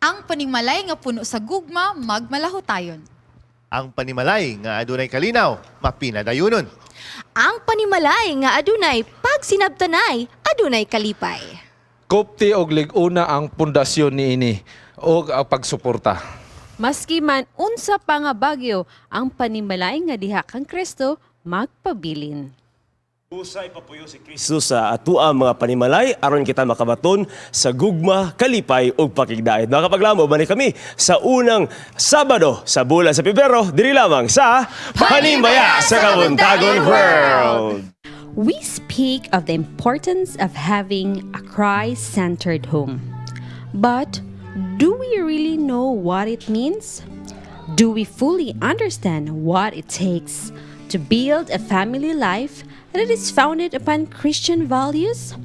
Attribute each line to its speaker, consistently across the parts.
Speaker 1: Ang panimalay nga puno sa gugma, magmalahutayon.
Speaker 2: Ang panimalay nga adunay kalinaw, mapinadayunon.
Speaker 3: Ang panimalay nga adunay pagsinabtanay, adunay kalipay.
Speaker 4: Kupti og lig-una ang pundasyon niini og ang pagsuporta.
Speaker 5: Maski man unsa pa nga bagyo, ang panimalay nga diha kang Kristo magpabilin.
Speaker 6: Usay papuyo si Kristo sa atua mga panimalay aron kita makabaton sa gugma, kalipay ug pakigdaid. Mga kapaglamo, balik kami sa unang Sabado sa bulan sa Pebrero, diri lamang sa Panimaya sa Kabuntagon World.
Speaker 5: We speak of the importance of having a Christ centered home. But do we really know what it means? Do we fully understand what it takes to build a family life that is founded upon Christian values?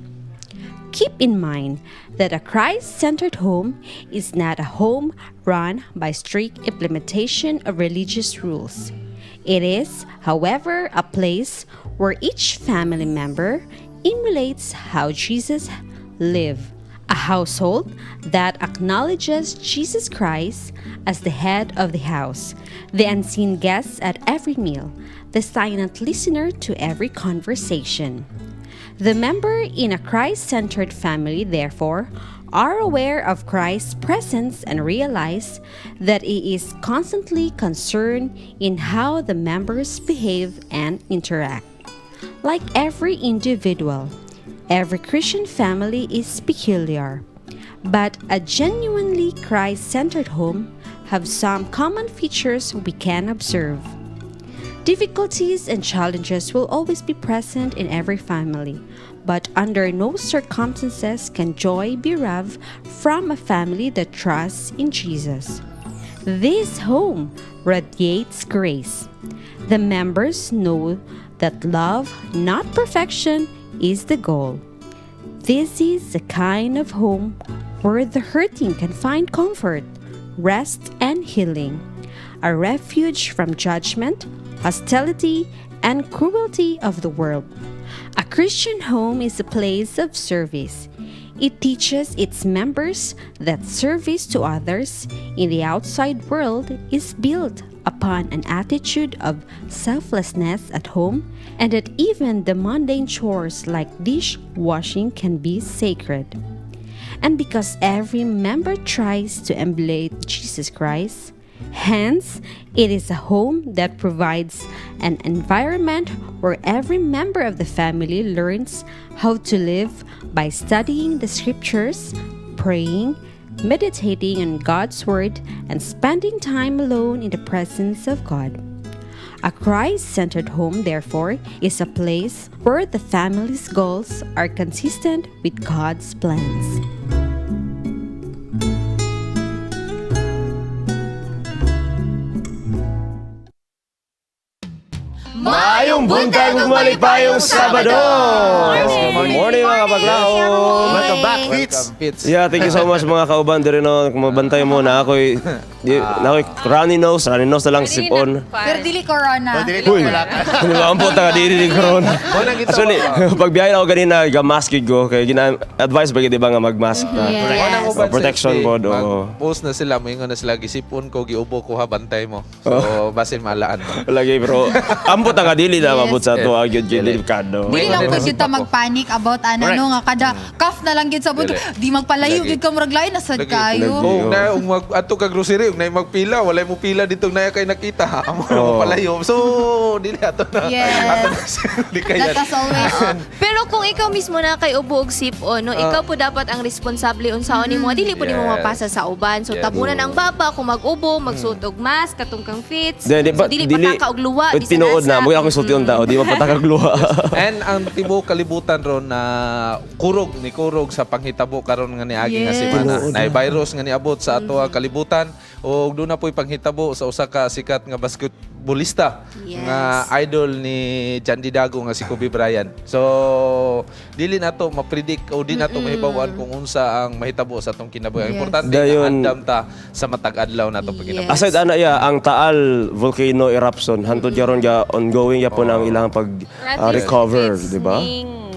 Speaker 5: Keep in mind that a Christ centered home is not a home run by strict implementation of religious rules. It is, however, a place where each family member emulates how Jesus lived. A household that acknowledges Jesus Christ as the head of the house, the unseen guest at every meal, the silent listener to every conversation. The member in a Christ centered family, therefore, are aware of Christ's presence and realize that he is constantly concerned in how the members behave and interact. Like every individual, every Christian family is peculiar, but a genuinely Christ centered home have some common features we can observe. Difficulties and challenges will always be present in every family, but under no circumstances can joy be robbed from a family that trusts in Jesus. This home radiates grace. The members know that love, not perfection, is the goal. This is the kind of home where the hurting can find comfort, rest, and healing, a refuge from judgment, hostility, and cruelty of the world. A Christian home is a place of service. It teaches its members that service to others in the outside world is built upon an attitude of selflessness at home and that even the mundane chores like dishwashing can be sacred. And because every member tries to emulate Jesus Christ, hence it is a home that provides an environment where every member of the family learns how to live by studying the scriptures, praying, meditating on God's word, and spending time alone in the presence of God. A Christ centered home, therefore, is a place where the family's goals are consistent with God's plans.
Speaker 6: Maayong buntag ug malipayong Sabado. Good morning mga kapaglao.
Speaker 2: Welcome back, Fitz.
Speaker 4: Welcome, Fitz.
Speaker 6: Yeah, thank you so much mga kauban diri no. Kung mabantay mo na ako'y na ako'y runny nose na lang sipon.
Speaker 1: Pero dili corona.
Speaker 2: O, dili
Speaker 6: Uy,
Speaker 2: wala ka.
Speaker 6: di ba ang puta ka dili ni corona. Actually, pagbiyahe ako ganina, ga-mask gid ko kay gina advice ba gid di ba nga mag-mask ta.
Speaker 3: Yes.
Speaker 6: Oh, protection pod, oo.
Speaker 4: Post na sila, moingon na sila, gisipon ko, giubo ko ha, bantay mo. So, basin malaan ba?
Speaker 6: Lagi bro. Ambot ang kadili na mabot sa ato gyud gyud
Speaker 4: Dili.
Speaker 6: delikado.
Speaker 1: Dili lang
Speaker 4: May
Speaker 1: po
Speaker 4: mga
Speaker 1: gyud ta
Speaker 4: ako.
Speaker 1: magpanic about ano
Speaker 2: Correct.
Speaker 1: no nga kada cough na lang gyud sa buto.
Speaker 4: Dili.
Speaker 1: Di magpalayo
Speaker 4: Lagi.
Speaker 1: gyud ka murag lain na sad
Speaker 4: Lagi.
Speaker 1: kayo.
Speaker 6: Lagi.
Speaker 4: Oh, na ug mag adto ka grocery ug nay magpila, walay mo pila dito na kay nakita. Amo na mo
Speaker 6: Oo.
Speaker 4: palayo. So, dili ato na.
Speaker 1: Yes.
Speaker 4: Ato na di kaya.
Speaker 1: Let us always
Speaker 3: Pero kung ikaw mismo na kay ubo og sipon, no, ikaw po dapat ang responsable unsaon nimo, dili po nimo mapasa sa uban. So tabunan ang baba kung mag-ubo, magsuot og mask katong kang fits.
Speaker 6: Di, di,
Speaker 3: So, dili pataka og luwa
Speaker 6: But
Speaker 3: bisan
Speaker 6: tinuod
Speaker 3: asa.
Speaker 6: na, mo akong sulti tao, di mapatakag luha.
Speaker 4: And ang tibuok kalibutan ron na kurog ni kurog sa panghitabo karon nga niagi nga semana.
Speaker 6: Tinuod
Speaker 4: Nay virus nga niabot sa ato ang kalibutan ug doon na po'y panghitabo sa usa ka sikat nga basketballista nga idol ni Jandy Dago nga si Kobe Bryant. So dili nato ma-predict o di nato mahibaw-an kung unsa ang mahitabo sa atong kinabuhi. Ang importante
Speaker 6: Dayon.
Speaker 4: na andam ta sa matag adlaw nato pagkinabuhi.
Speaker 6: Aside ana ya ang Taal volcano eruption hantod karon ga ongoing yapon ang ilang pag recover, di ba?
Speaker 5: Ning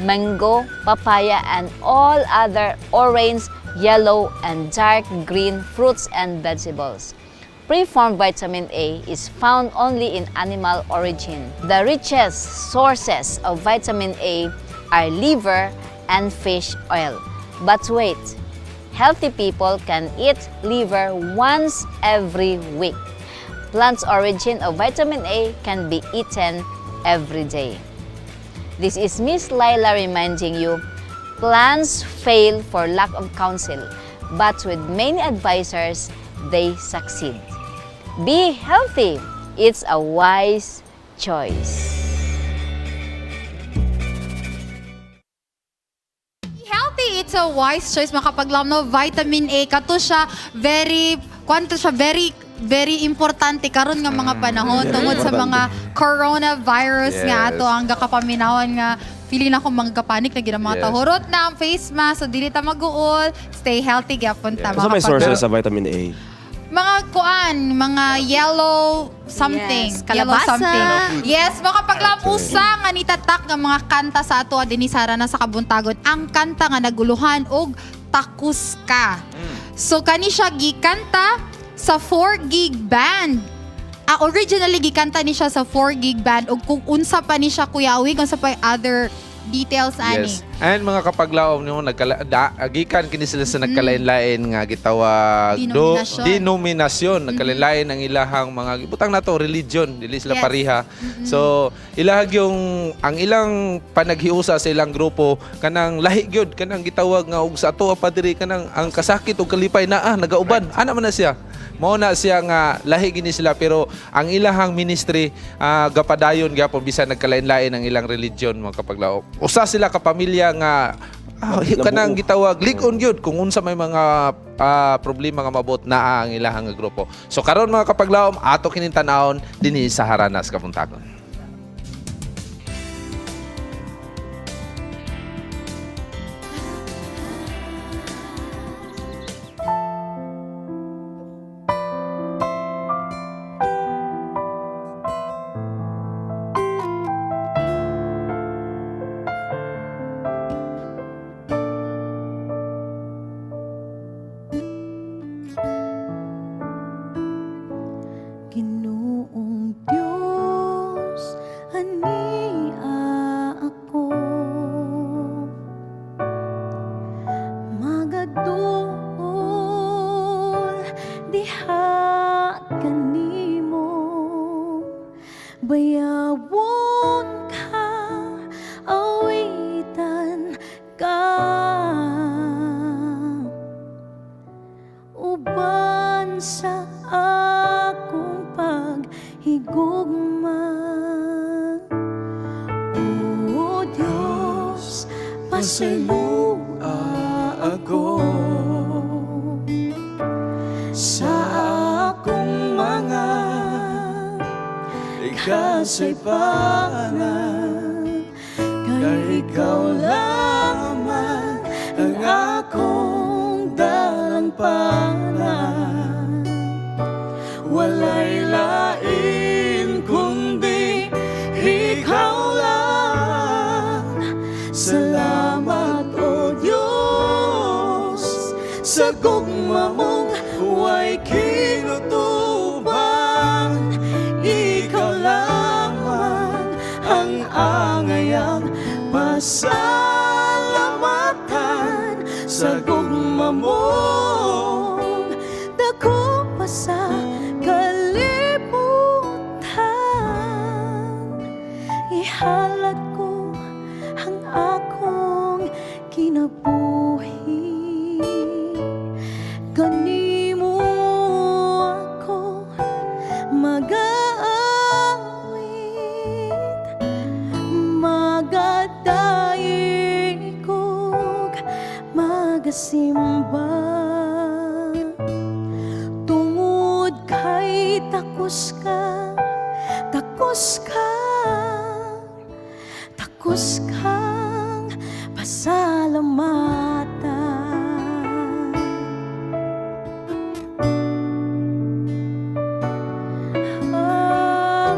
Speaker 7: mango, papaya, and all other orange, yellow, and dark green fruits and vegetables. Preformed vitamin A is found only in animal origin. The richest sources of vitamin A are liver and fish oil. But wait, healthy people can eat liver once every week. Plant's origin of vitamin A can be eaten every day. This is Miss Laila reminding you, plans fail for lack of counsel, but with many advisors, they succeed. Be healthy. It's a wise choice.
Speaker 1: Healthy, it's a wise choice, makapaglam, no? Vitamin A kato siya, very kwanto siya, very very importante karon nga mga panahon tungod sa mga coronavirus nga ato ang gakapaminawan nga pili na akong mga kapanik na ginang mga tahurot na ang face mask, so dili ta maguol, stay healthy gyapon ta,
Speaker 6: Unsa may
Speaker 1: mga
Speaker 6: sources sa vitamin A?
Speaker 1: Mga kuan, mga yellow something.
Speaker 3: Yes,
Speaker 1: Yellow
Speaker 3: kalabasa.
Speaker 1: something. Yes, makapaglam, usa nga nitatak nga mga kanta sa ato dinhi sa na sa kabuntagon. Ang kanta nga naguluhan og Takus Ka. So kani siya gikanta sa 4 gig band. Originally gikanta ni siya sa 4 gig band ug kung unsa pa ni siya, Kuya Awig, unsa pa other details ani.
Speaker 4: Yes. And mga kapaglaom nimo, nagkala da, gikan kini sila sa nagkalain-lain nga gitawag
Speaker 1: Denominasyon.
Speaker 4: Denominasyon, nagkalain-lain ang ilahang mga butang nato religion, dili sila pareha. So ilahag yung ang ilang panaghiusa sa ilang grupo kanang lahi gyud, kanang gitawag nga og sa ato pa diri kanang ang kasakit ug kalipay naa nagauban. Ana man na siya. Mao na siya nga lahi gini sila, pero ang ilahang ministry gapadayon gyapon bisan nagkalain-lain ang ilang religion, mga kapaglaom. Usa sila ka pamilya nga kanang gitawag lig-on gyud kung unsa may mga problema nga mabot naa ang ilahang nga grupo. So karon, mga kapaglaom, ato kining tan-awon dinhi sa Haranas Kabuntagon.
Speaker 8: Ginoong Diyos, ania ako magaduol diha kanimo, bayawon ka, awitan ka, uban sa akong paghigugma. O Diyos, pasayloa ako sa akong mga kasaypanan, kay ikaw lamang ang akong dalangpanan. Walay lain kundi ikaw lang. Salamat, O Diyos, sa gugma mong way kinutubang. Ikaw lamang ang angayang pasalamatan sa gugma mong dako pa sa kalibutan. Ihalad ko ang akong kinabuhi. Kanimo ako mag-aawit, magadayikog, magasimba. Tungod kay takos ka, takos ka, takos kang pasalamatan. Ah.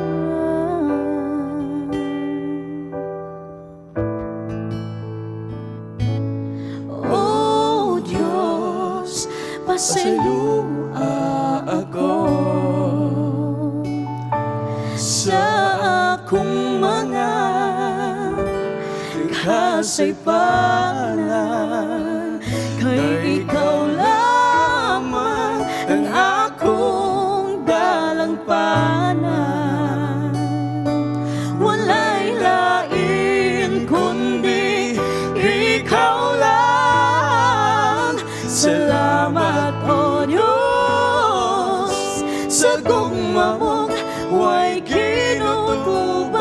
Speaker 9: Tua ako sa akong mga kasaypanan, kay ikaw lamang ang akong dalangpanan. Walay lain kundi ikaw lang. Salamat, O Diyos, sa gugma mong way kinutuban.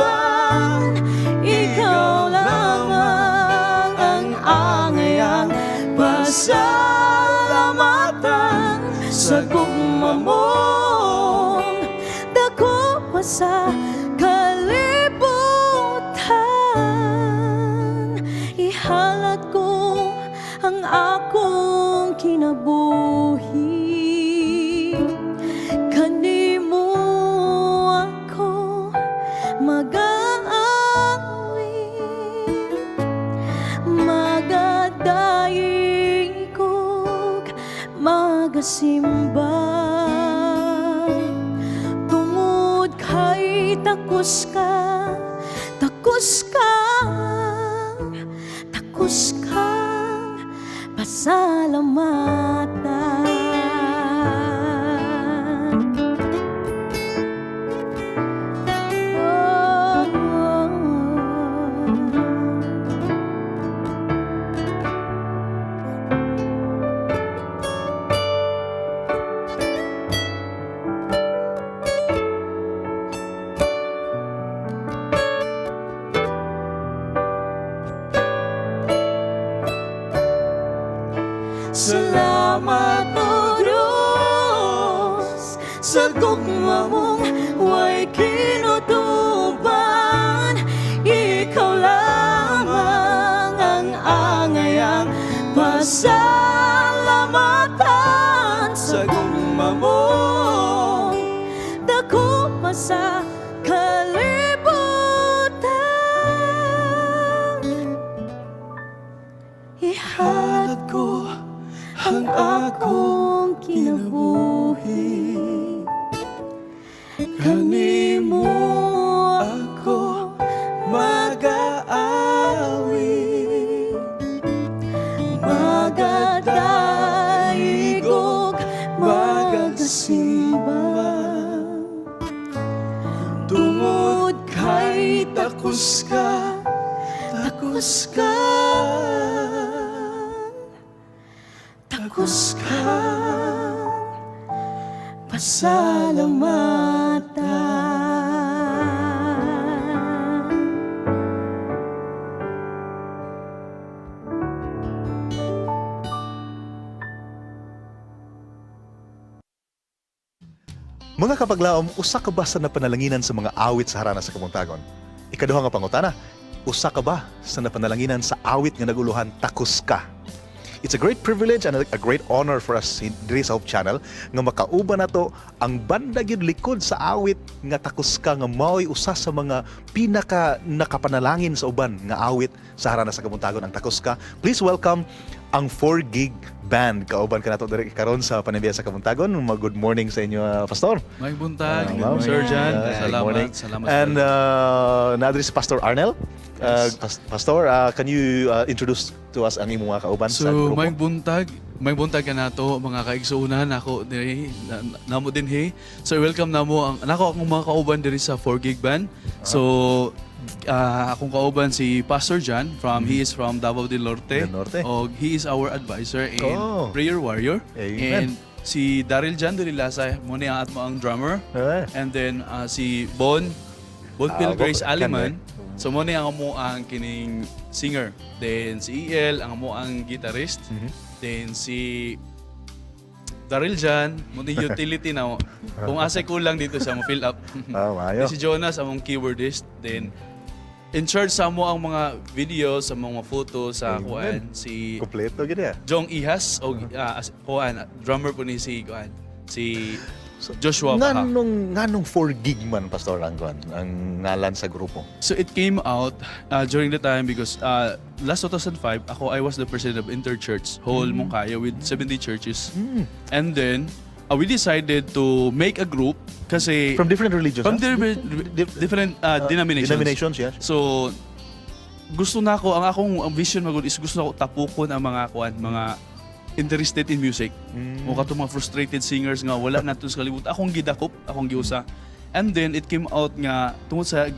Speaker 9: Ikaw lamang ang angayang pasalamatan sa gugma mong dako pa sa kalibutan. Ihalad ko ang akong kinabuhi. Kanimo ako mag-aawit, magadayeg kog magasimba, tungod kay takos ka, takos ka, takos kang pasalamatan. Oh. Salamat, O Diyos, sa gugma mong way kinutuban. Ikaw lamang ang angayang pasalamatan sa gugma mong dako pa sa kalibutan. Ihalad ko ang akong kinabuhi. Kanimo ako mag-aawit, magadayeg og magasimba, tungod kay takos ka, takos ka, takos ka pasalamatan.
Speaker 10: Mga kapaglaom, usa ka ba sa napanalanginan sa mga awit sa harana sa kabuntagon? Ikaduha nga pangutana, usa ka ba sa napanalanginan sa awit nga naguluhan Takos Ka? It's a great privilege and a great honor for us diri sa Hope Channel nga makauban nato ang banda gyud likod sa awit nga Takos Ka, nga mao'y usa sa mga pinaka nakapanalangin sa uban nga awit sa harana sa kabuntagon, ang Takos Ka. Please welcome ang 4 Gig Band. Kauban ka nato diri karon sa Panimbiya sa Kabuntagon. Good morning sa inyo, Pastor.
Speaker 11: May buntag,
Speaker 10: Ma'am.
Speaker 11: Sir Jan.
Speaker 10: Good
Speaker 11: Salamat,
Speaker 10: morning.
Speaker 11: salamat.
Speaker 10: And naadri si Pastor Arnel. Pastor, can you introduce to us ang imong mga kauban sa
Speaker 11: So,
Speaker 10: grupo?
Speaker 11: may buntag ka nato mga kaigsuonan ako diri namo dinhi. So, welcome namo ang nako akong mga kauban diri sa 4 Gig Band. So, akong kauban si Pastor John from he is from Davao del Norte.
Speaker 10: Del Norte.
Speaker 11: Og he is our advisor and prayer warrior.
Speaker 10: Amen.
Speaker 11: And si Daryl Jan Durilasa, mo ni ang atmo ang drummer. And then si Bon Bonpil Grace Aliman. So mo ni ang amo ang kining singer. Then si EL ang amo ang guitarist. Then si Daryl Jan, mo ni utility na mo. Kung asa kulang dito siya mo fill up.
Speaker 10: Maayo.
Speaker 11: Then si Jonas among keyboardist. Then in charge sa mo ang mga video, sa mga photo sa
Speaker 10: Amen.
Speaker 11: kuan si
Speaker 10: Kompleto gid ya.
Speaker 11: Jong Ihas o kuan drummer po ni si kuan si Joshua Baha.
Speaker 10: Nganong 4 gig man, Pastor, ang kuan, ang ngalan sa grupo?
Speaker 11: So it came out during the time because last 2005, ako, I was the president of Interchurch, whole Monkayo with 70 churches. And then we decided to make a group kasi
Speaker 10: From different religions,
Speaker 11: from
Speaker 10: huh?
Speaker 11: different denominations.
Speaker 10: Denominations, yes.
Speaker 11: So gusto na ako, ang akong ang vision magud is gusto na ako tapukon ang mga kuan, mga interested in music. Mo kato mga frustrated singers nga wala na sa kalibutan. Akong gidakop, akong giusa. And then it came out nga tungod sa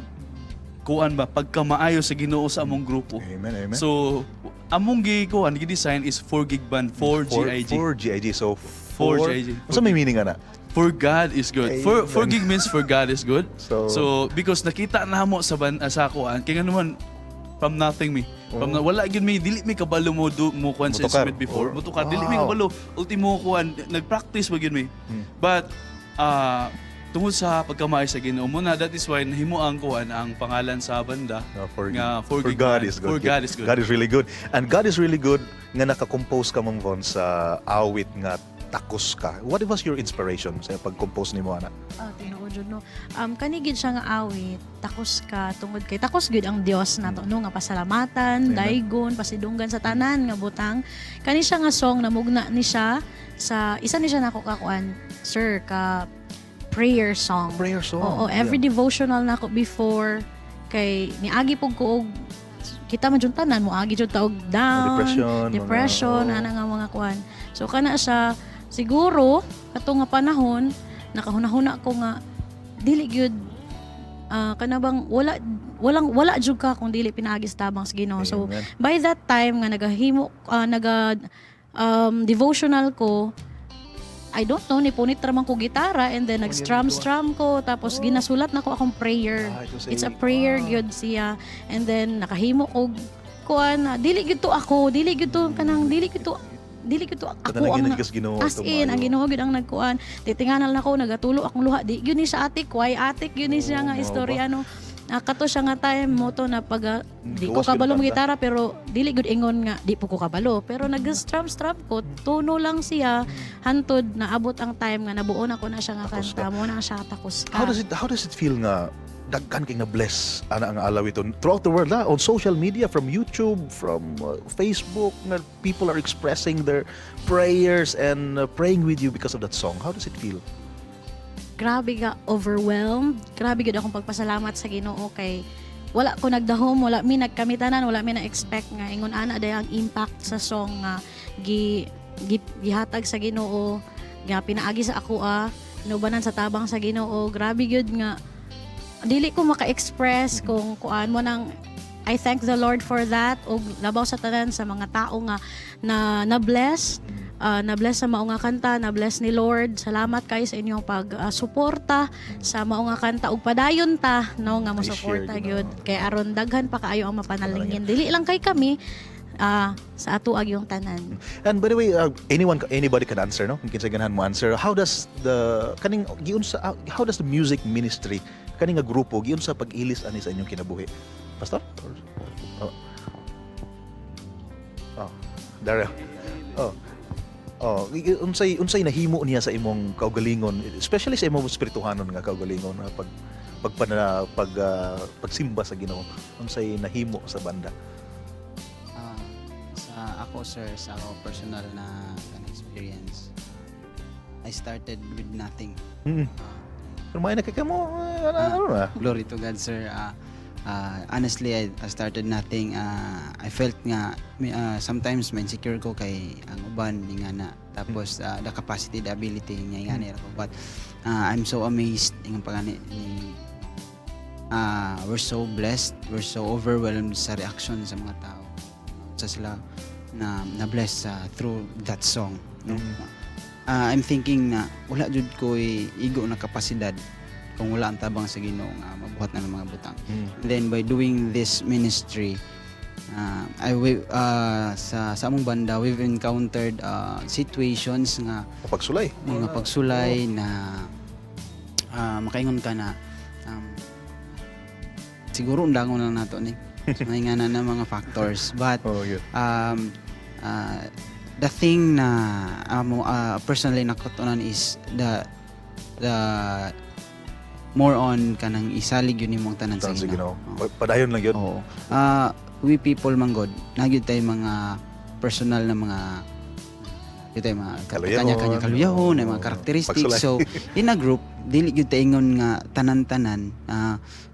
Speaker 11: kuan ba, pagkamaayo sa Ginoo sa among grupo.
Speaker 10: Amen, amen.
Speaker 11: So among gi kuan gi-design is 4 gig band, 4 GIG.
Speaker 10: 4 GIG. So
Speaker 11: 4
Speaker 10: 4
Speaker 11: GIG.
Speaker 10: Unsa may meaning ana?
Speaker 11: For God is good. For
Speaker 10: Amen.
Speaker 11: gig means for God is good.
Speaker 10: So,
Speaker 11: So because nakita na mo sa ban sa kuan kay naman from nothing mi. From na, wala gyud mi, dili mi kabalo mo do mo kuan sa
Speaker 10: Motukar.
Speaker 11: instrument before. Motukar, dili mi kabalo. Ultimo kuan nagpractice ba gyud mi. But tungod sa pagkamaayo sa Ginoo mo na, that is why nahimo ang kuan, ang pangalan sa banda
Speaker 10: No, for,
Speaker 11: nga for,
Speaker 10: for
Speaker 11: gig
Speaker 10: God
Speaker 11: band.
Speaker 10: is good.
Speaker 11: For God is good.
Speaker 10: God is really good. And God is really good nga naka-compose ka, Ma'am Von, sa awit nga "Takos Ka." What was your inspiration sa pag-compose nimo ana?
Speaker 12: Ah, tinuod jud, no. Kani gid siya nga awit, "Takos Ka," tungod kay takos gyud ang Dios nato, no, nga pasalamatan,
Speaker 10: Amen.
Speaker 12: daygon, pasidunggan sa tanan nga butang. Kani siya nga song namugna ni siya sa isa ni siya nako kakuan, sir, ka prayer song.
Speaker 10: Prayer song.
Speaker 12: Oo, every devotional nako before kay niagi pug ko og kita man jud tanan mo agi jud ta og down,
Speaker 10: Depression, mga-
Speaker 12: depression,
Speaker 10: oo.
Speaker 12: ana nga mga kuan. So kana siya siguro kato nga panahon nakahuna-huna ko nga dili gyud kana bang wala, walang wala jud ka kung dili pinaagi sa tabang sa Ginoo. So
Speaker 10: Amen.
Speaker 12: by that time nga nagahimo naga devotional ko, I don't know, ni punit ra man ko gitara and then nag-strum strum ko, tapos ginasulat na ko akong prayer.
Speaker 10: Ah, ito sa
Speaker 12: It's a prayer gyud siya. And then nakahimo ko kuan na dili gyud to ako, dili gyud to kanang dili gyud to ako
Speaker 10: Kanang
Speaker 12: ang
Speaker 10: ginag Ginoo
Speaker 12: as
Speaker 10: itong
Speaker 12: in ang
Speaker 10: maayo.
Speaker 12: Ginoo gyud ang nagkuan. Titinganal na ko, nagatulo akong luha. Di gyud ni siya atik, why atik gyud ni siya
Speaker 10: Oh,
Speaker 12: nga
Speaker 10: mao
Speaker 12: istorya
Speaker 10: ba?
Speaker 12: no. Kato siya nga time mo to na pag di ko
Speaker 10: Gawas gyud
Speaker 12: kabalo
Speaker 10: ang
Speaker 12: mo
Speaker 10: kanta.
Speaker 12: gitara, pero dili gyud ingon nga di po ko kabalo, pero nag-strum strum ko, tono lang siya hantod naabot ang time nga nabuo na ko na siya nga
Speaker 10: "Takos
Speaker 12: kanta
Speaker 10: Ka."
Speaker 12: mo na siya, "Takos Ka."
Speaker 10: How does it feel nga daghan kay na bless ana ang alawiton throughout the world on social media, from YouTube, from Facebook, nga people are expressing their prayers and praying with you because of that song? How does it feel?
Speaker 12: Grabe ka overwhelmed. Grabe gyud akong pagpasalamat sa Ginoo kay wala ko nagdahom, wala mi nagkamitanan, wala mi na-expect nga ingon ana day ang impact sa song nga gi gihatag sa Ginoo, nga pinaagi sa ako inubanan sa tabang sa Ginoo. Grabe gyud nga dili ko maka-express kung kuan mo nang I thank the Lord for that ug labaw sa tanan sa mga tao nga na na bless na bless sa mao nga kanta, na bless ni Lord. Salamat kayo sa inyong pag-suporta sa mao nga kanta ug padayon ta no nga mo
Speaker 10: I-share
Speaker 12: suporta
Speaker 10: gyud,
Speaker 12: gyud kay aron daghan pa kaayo ang mapanalingin. Dili lang kay kami, sa ato yung tanan.
Speaker 10: And by the way, anyone, anybody can answer, no? Kung kinsa ganahan mo answer. How does the kaning giunsa how does the music ministry kani nga grupo giunsa pag-ilis ani sa inyong kinabuhi? Pastor? Oh. Oh, Daryl. Oh. Oh, unsay nahimo niya sa imong kaugalingon, especially sa imong espirituhanon nga kaugalingon nga pag pagpana pag pagsimba sa Ginoo? Unsay nahimo sa banda?
Speaker 13: Ah, sa ako, sir, sa ako personal na kan experience, I started with nothing.
Speaker 10: Pero may nakika mo, eh, ano, ano na?
Speaker 13: Glory to God, sir. Honestly, I started nothing. I felt nga sometimes may insecure ko kay ang uban nga na. Tapos the capacity, the ability nga nga nila ko. But I'm so amazed ingon pa gani ni we're so blessed, we're so overwhelmed sa reaction sa mga tao. Sa sila na na bless through that song, no? I'm thinking na wala jud ko igo na kapasidad kung wala ang tabang sa Ginoo nga mabuhat na ng mga butang. And then by doing this ministry, sa among banda we've encountered situations nga
Speaker 10: pagsulay,
Speaker 13: mga pagsulay na makaingon ka na siguro undangon lang nato ni may nga na mga factors, but the thing na amo personally nakatunan is the The more on kanang isalig yun imong tanan sa
Speaker 10: Tanan sa
Speaker 13: Ginoo.
Speaker 10: Ginoo. Padayon lang yun.
Speaker 13: Oo. Ah, we people man god, naa gyud tay mga personal na mga gyud tay mga
Speaker 10: Kaluyahon.
Speaker 13: kanya-kanya kaluyahon, na mga characteristics.
Speaker 10: Pagsulay.
Speaker 13: So, in a group, dili gyud ta ingon nga tanan-tanan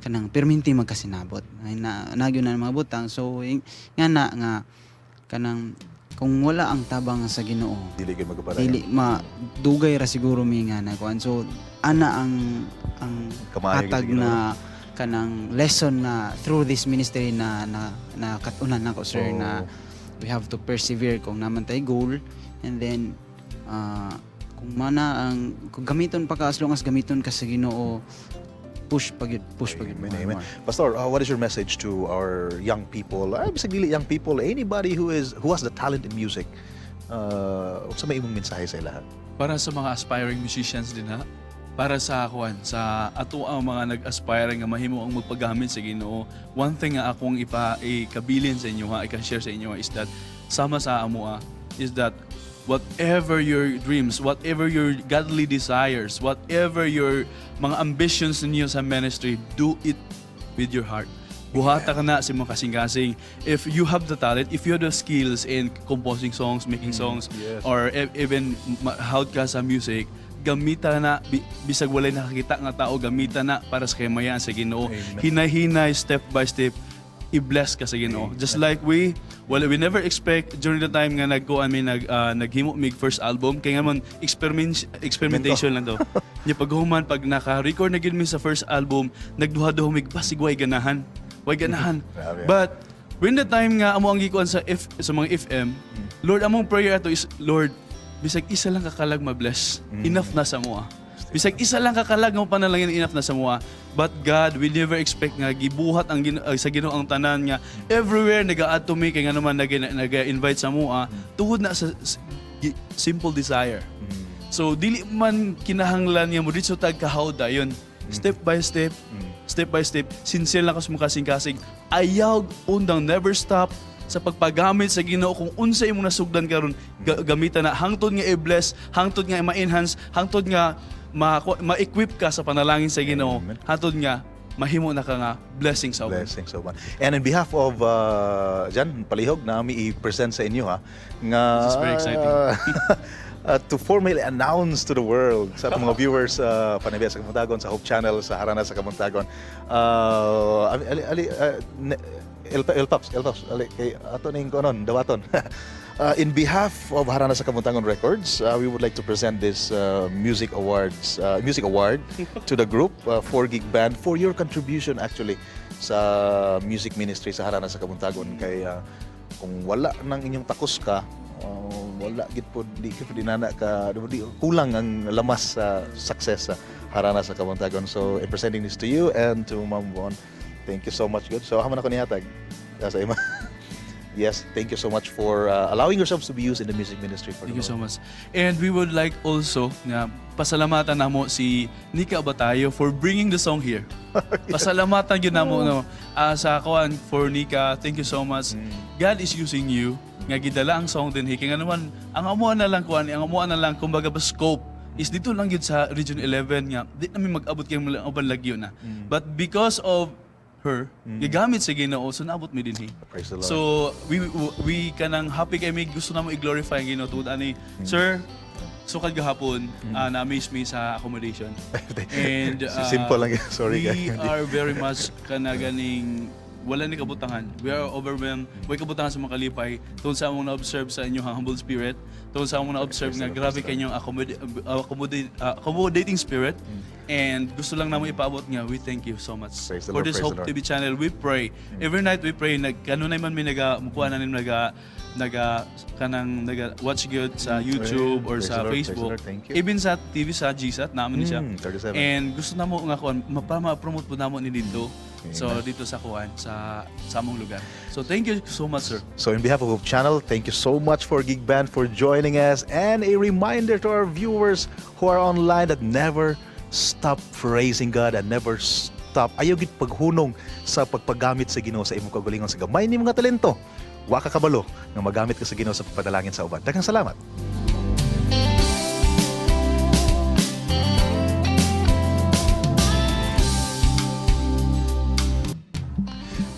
Speaker 13: kanang perminti magkasinabot. Ay na naa gyud na mga butang. So, nga na nga kanang kung wala ang tabang sa Ginoo,
Speaker 10: dili gyud magpadayon.
Speaker 13: Dili ma dugay ra siguro mi nga na kuan. So ana ang
Speaker 10: Kamayo gyud sa
Speaker 13: hatag
Speaker 10: Ginoo.
Speaker 13: na kanang lesson na through this ministry na na na katunan nako, sir, na we have to persevere kung naa man tay goal, and then kung mana ang kung gamiton pa ka, as long as gamiton ka sa Ginoo, push pa gyud, push pa gyud.
Speaker 10: Amen, amen. Pastor, what is your message to our young people? Ay, bisag dili young people, anybody who has the talent in music. Unsa may imong mensahe sa ilaha?
Speaker 11: Para sa mga aspiring musicians din ha, para sa kuan, sa ato ang mga nag-aspire nga mahimo ang magpagamit sa Ginoo. One thing nga akong ipa ikabilin sa inyo ha, i-share sa inyo is that sama sa amoa is that whatever your dreams, whatever your godly desires, whatever your mga ambitions ninyo sa ministry, do it with your heart. Buhata ka na sa imong kasing-kasing. If you have the talent, if you have the skills in composing songs, making songs, or even hawd ka sa music, gamita na, bisag walay nakakita nga tao, gamita na para sa kahimayan sa Ginoo. Hinay-hinay, step by step, i-bless ka sa Ginoo. Just like we, well, we never expect during the time nga nagko mi naghimo mig first album kay nga man experimentation lang to. Nya paghuman, pag naka-record na gyud mi sa first album, nagduha-duha mig basig way ganahan. Way ganahan.
Speaker 10: Grabe.
Speaker 11: But when the time nga amo ang gikuan sa F, sa mga FM, Lord, among prayer ato is, Lord, bisag isa lang kakalag ma-bless, enough na sa amoa. Bisag isa lang kakalag nga panalangin, enough na sa amoa. But God, we never expect nga gibuhat ang sa Ginoo ang tanan nga everywhere nagaadto mi kay nga naman naga-invite sa amoa tungod na sa simple desire. So dili man kinahanglan nga mo didto tag kahaw dayon. Step by step, step by step, sincere lang ka sa imong kasing-kasing. Ayaw undang, never stop sa pagpagamit sa Ginoo. Kung unsa imong nasugdan karon, gamitan na hangtod nga i-bless, hangtod nga ma-enhance, hangtod nga ma-equip ka sa panalangin sa Ginoo, hangtod nga mahimo na ka nga blessing sa uban.
Speaker 10: Blessing sa uban. And in behalf of Jan Palihog, nami i-present sa inyo ha nga
Speaker 11: This is very exciting.
Speaker 10: To formally announce to the world, sa atong mga viewers sa Panabiya sa Kabuntagon, sa Hope Channel, sa Harana sa Kabuntagon. Ali, ali, El, El Paps, El Paps, ali, kay ato ning konon, dawaton. In behalf of Harana sa Kabuntagon Records, we would like to present this music award to the group, Four Gig Band, for your contribution actually sa music ministry sa Harana sa Kabuntagon. Kay kung wala nang inyong takos ka, wala gid po, di gid po dinana ka di, kulang ang lamas sa success sa Harana sa Kabuntagon. So, in presenting this to you and to Ma'am Von, thank you so much. Good. So, haman ako nihatag sa ima. Yes, thank you so much for allowing yourselves to be used in the music ministry for
Speaker 11: Thank
Speaker 10: the
Speaker 11: you so
Speaker 10: Lord.
Speaker 11: much. And we would like also nga pasalamatan namo si Nika Abatayo for bringing the song here. Pasalamatan gyud namo, no, sa kuan, for Nika. Thank you so much. God is using you nga gidala ang song din kay nga naman ang amuan na lang kuan, ang amuan na lang kumbaga ba scope is dito lang gyud sa Region 11 nga di namin mag-abot kay mga uban lagyo na. But because of her, gigamit sa Ginoo, so naabot mi dinhi.
Speaker 10: Praise the Lord.
Speaker 11: So we kanang happy kay mi, gusto namo i-glorify ang Ginoo tungod ani. Sir, sukad gahapon, na-amaze me sa accommodation. And
Speaker 10: Simple lang yun. Sorry,
Speaker 11: we
Speaker 10: guys.
Speaker 11: are very much kana ganing wala ni kabutangan. We are overwhelmed. Way kabutangan sa mga kalipay tungod sa among na-observe sa inyong humble spirit, tungod sa among na-observe nga grabe kanyong accommodating spirit. And gusto lang namo ipaabot nga we thank you so much.
Speaker 10: Praise the
Speaker 11: For
Speaker 10: Lord,
Speaker 11: this
Speaker 10: praise
Speaker 11: Hope
Speaker 10: the Lord.
Speaker 11: TV channel, we pray. Every night we pray. Nag kanunay man mi naga mukuha na nim naga naga kanang naga watch good sa YouTube or
Speaker 10: Praise
Speaker 11: sa
Speaker 10: the Lord, praise the
Speaker 11: Facebook.
Speaker 10: Lord, thank you.
Speaker 11: Even sa TV sa GSAT naman ni siya.
Speaker 10: 37.
Speaker 11: And gusto namo nga kuan ma-promote po namo ni dito. So
Speaker 10: Amen.
Speaker 11: dito sa kuan sa among lugar. So thank you so much, sir.
Speaker 10: So in behalf of Hope Channel, thank you so much for Gig Band for joining us, and a reminder to our viewers who are online that never stop praising God and never stop ayaw gid paghunong sa pagpagamit sa Ginoo sa imong kaugalingon sa gamay ni mga talento. Wa ka kabalo nga magamit ka sa Ginoo sa pagpadalangin sa uban. Daghang salamat.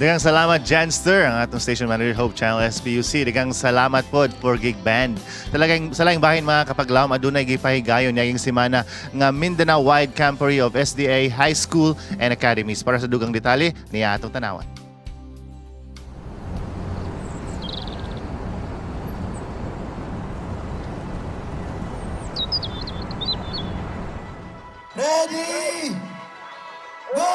Speaker 2: Daghang salamat, Janster, ang atong station manager, Hope Channel SPUC. Daghang salamat po for Gig Band. Talagang sa laing bahin mga kapaglawom, adunay gipahigayon niaging semana nga Mindanao Wide Camporee of SDA High School and Academies. Para sa dugang detalye, niya atong tanawan.
Speaker 9: Ready! Go!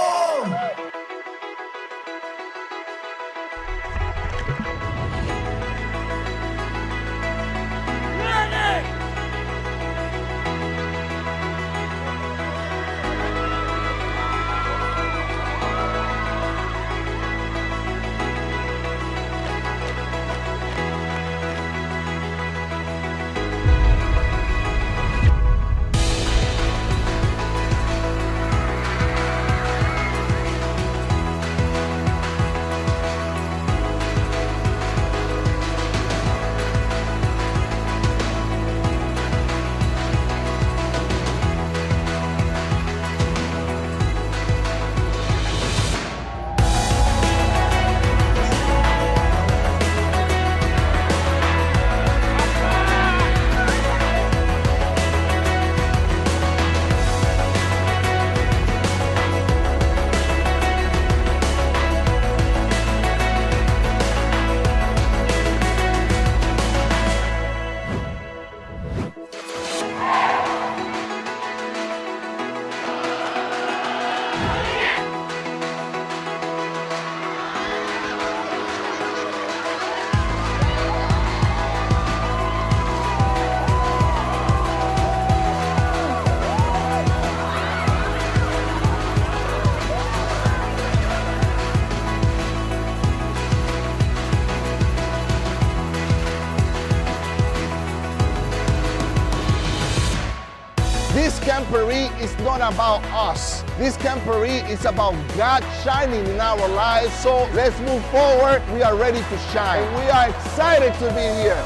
Speaker 9: This camporee is not about us. This camporee is about God shining in our lives. So let's move forward. We are ready to shine. We are excited to be here.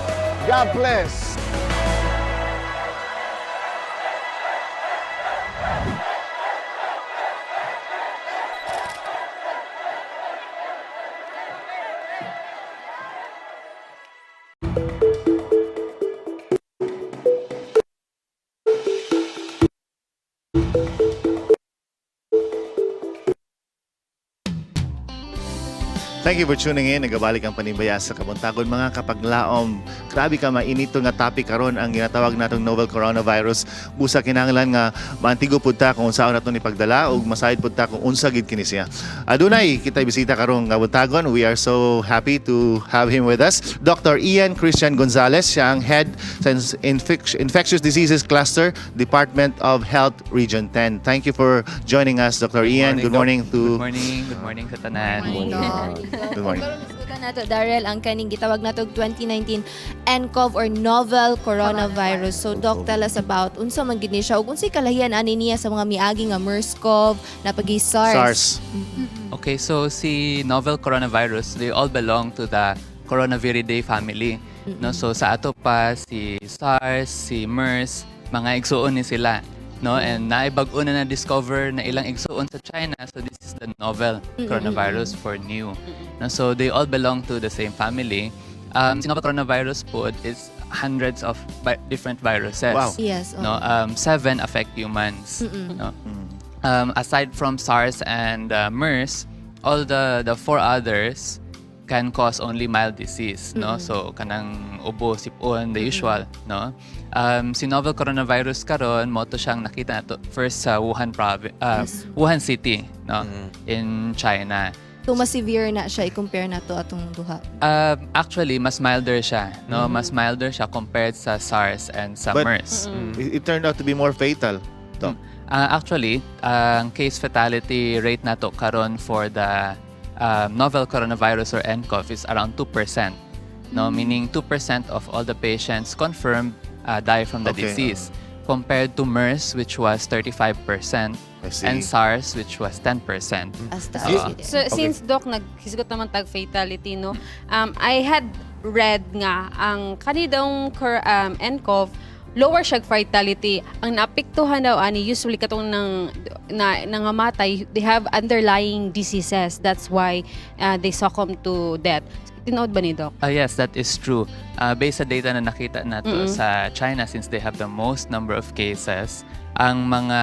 Speaker 9: God bless.
Speaker 2: Thank you for tuning in. Nagabalik ang panimbaya sa Kabuntagon. Mga kapaglaom, grabe ka mainit nga topic karon ang ginatawag natong novel coronavirus. Busa kinahanglan nga maantigo pud ta kung unsaon nato ni pagdala ug masayod pud ta kung unsa gid kini siya. Adunay kita bisita karong Kabuntagon. We are so happy to have him with us. Dr. Ian Christian Gonzalez, siya ang head sa Infectious Diseases Cluster, Department of Health Region 10. Thank you for joining us, Dr. Ian. Good morning to
Speaker 14: Good morning. Good morning sa tanan.
Speaker 2: Good morning.
Speaker 3: Isgutan nato Darrell ang kaning gitawag nato og 2019 nCoV or novel coronavirus. So doc, tell us about unsa man gid ni siya ug unsay kalahian ani niya sa mga miagi nga MERS-CoV, napagi SARS.
Speaker 2: SARS.
Speaker 14: Okay, so si novel coronavirus, they all belong to the Coronaviridae family. No, so sa ato pa si SARS, si MERS, mga igsuon ni sila. No, and naibag-o na na-discover na ilang igsuon sa China, so this is the novel coronavirus for new. No, so they all belong to the same family. Si novel coronavirus po is hundreds of different viruses.
Speaker 2: Wow.
Speaker 3: Yes.
Speaker 14: No, seven affect humans. No? Aside from SARS and MERS, all the four others can cause only mild disease, no? So kanang ubo, sipon, the usual, no? Si novel coronavirus karon mo to siyang nakita nato first sa Wuhan province, Wuhan City, no? In China.
Speaker 3: So mas severe na siya i-compare nato atong duha.
Speaker 14: Actually, mas milder siya, no? Mas milder siya compared sa SARS and sa
Speaker 2: But-
Speaker 14: MERS.
Speaker 2: It turned out to be more fatal, Doc.
Speaker 14: Actually, ang case fatality rate nato karon for the novel coronavirus or nCoV is around 2%. No, meaning 2% of all the patients confirmed die from the disease compared to MERS, which was 35%,
Speaker 2: I see.
Speaker 14: and SARS, which was 10%.
Speaker 3: Hasta
Speaker 15: So since doc naghisgot naman tag fatality, no. I had read nga ang kanidong nCoV lower siya fatality. Ang naapektuhan daw ani usually katong nang na nangamatay, they have underlying diseases. That's why they succumb to death. Tinuod ba ni, Doc?
Speaker 14: Ah, yes, that is true. Based sa data na nakita nato sa China, since they have the most number of cases, ang mga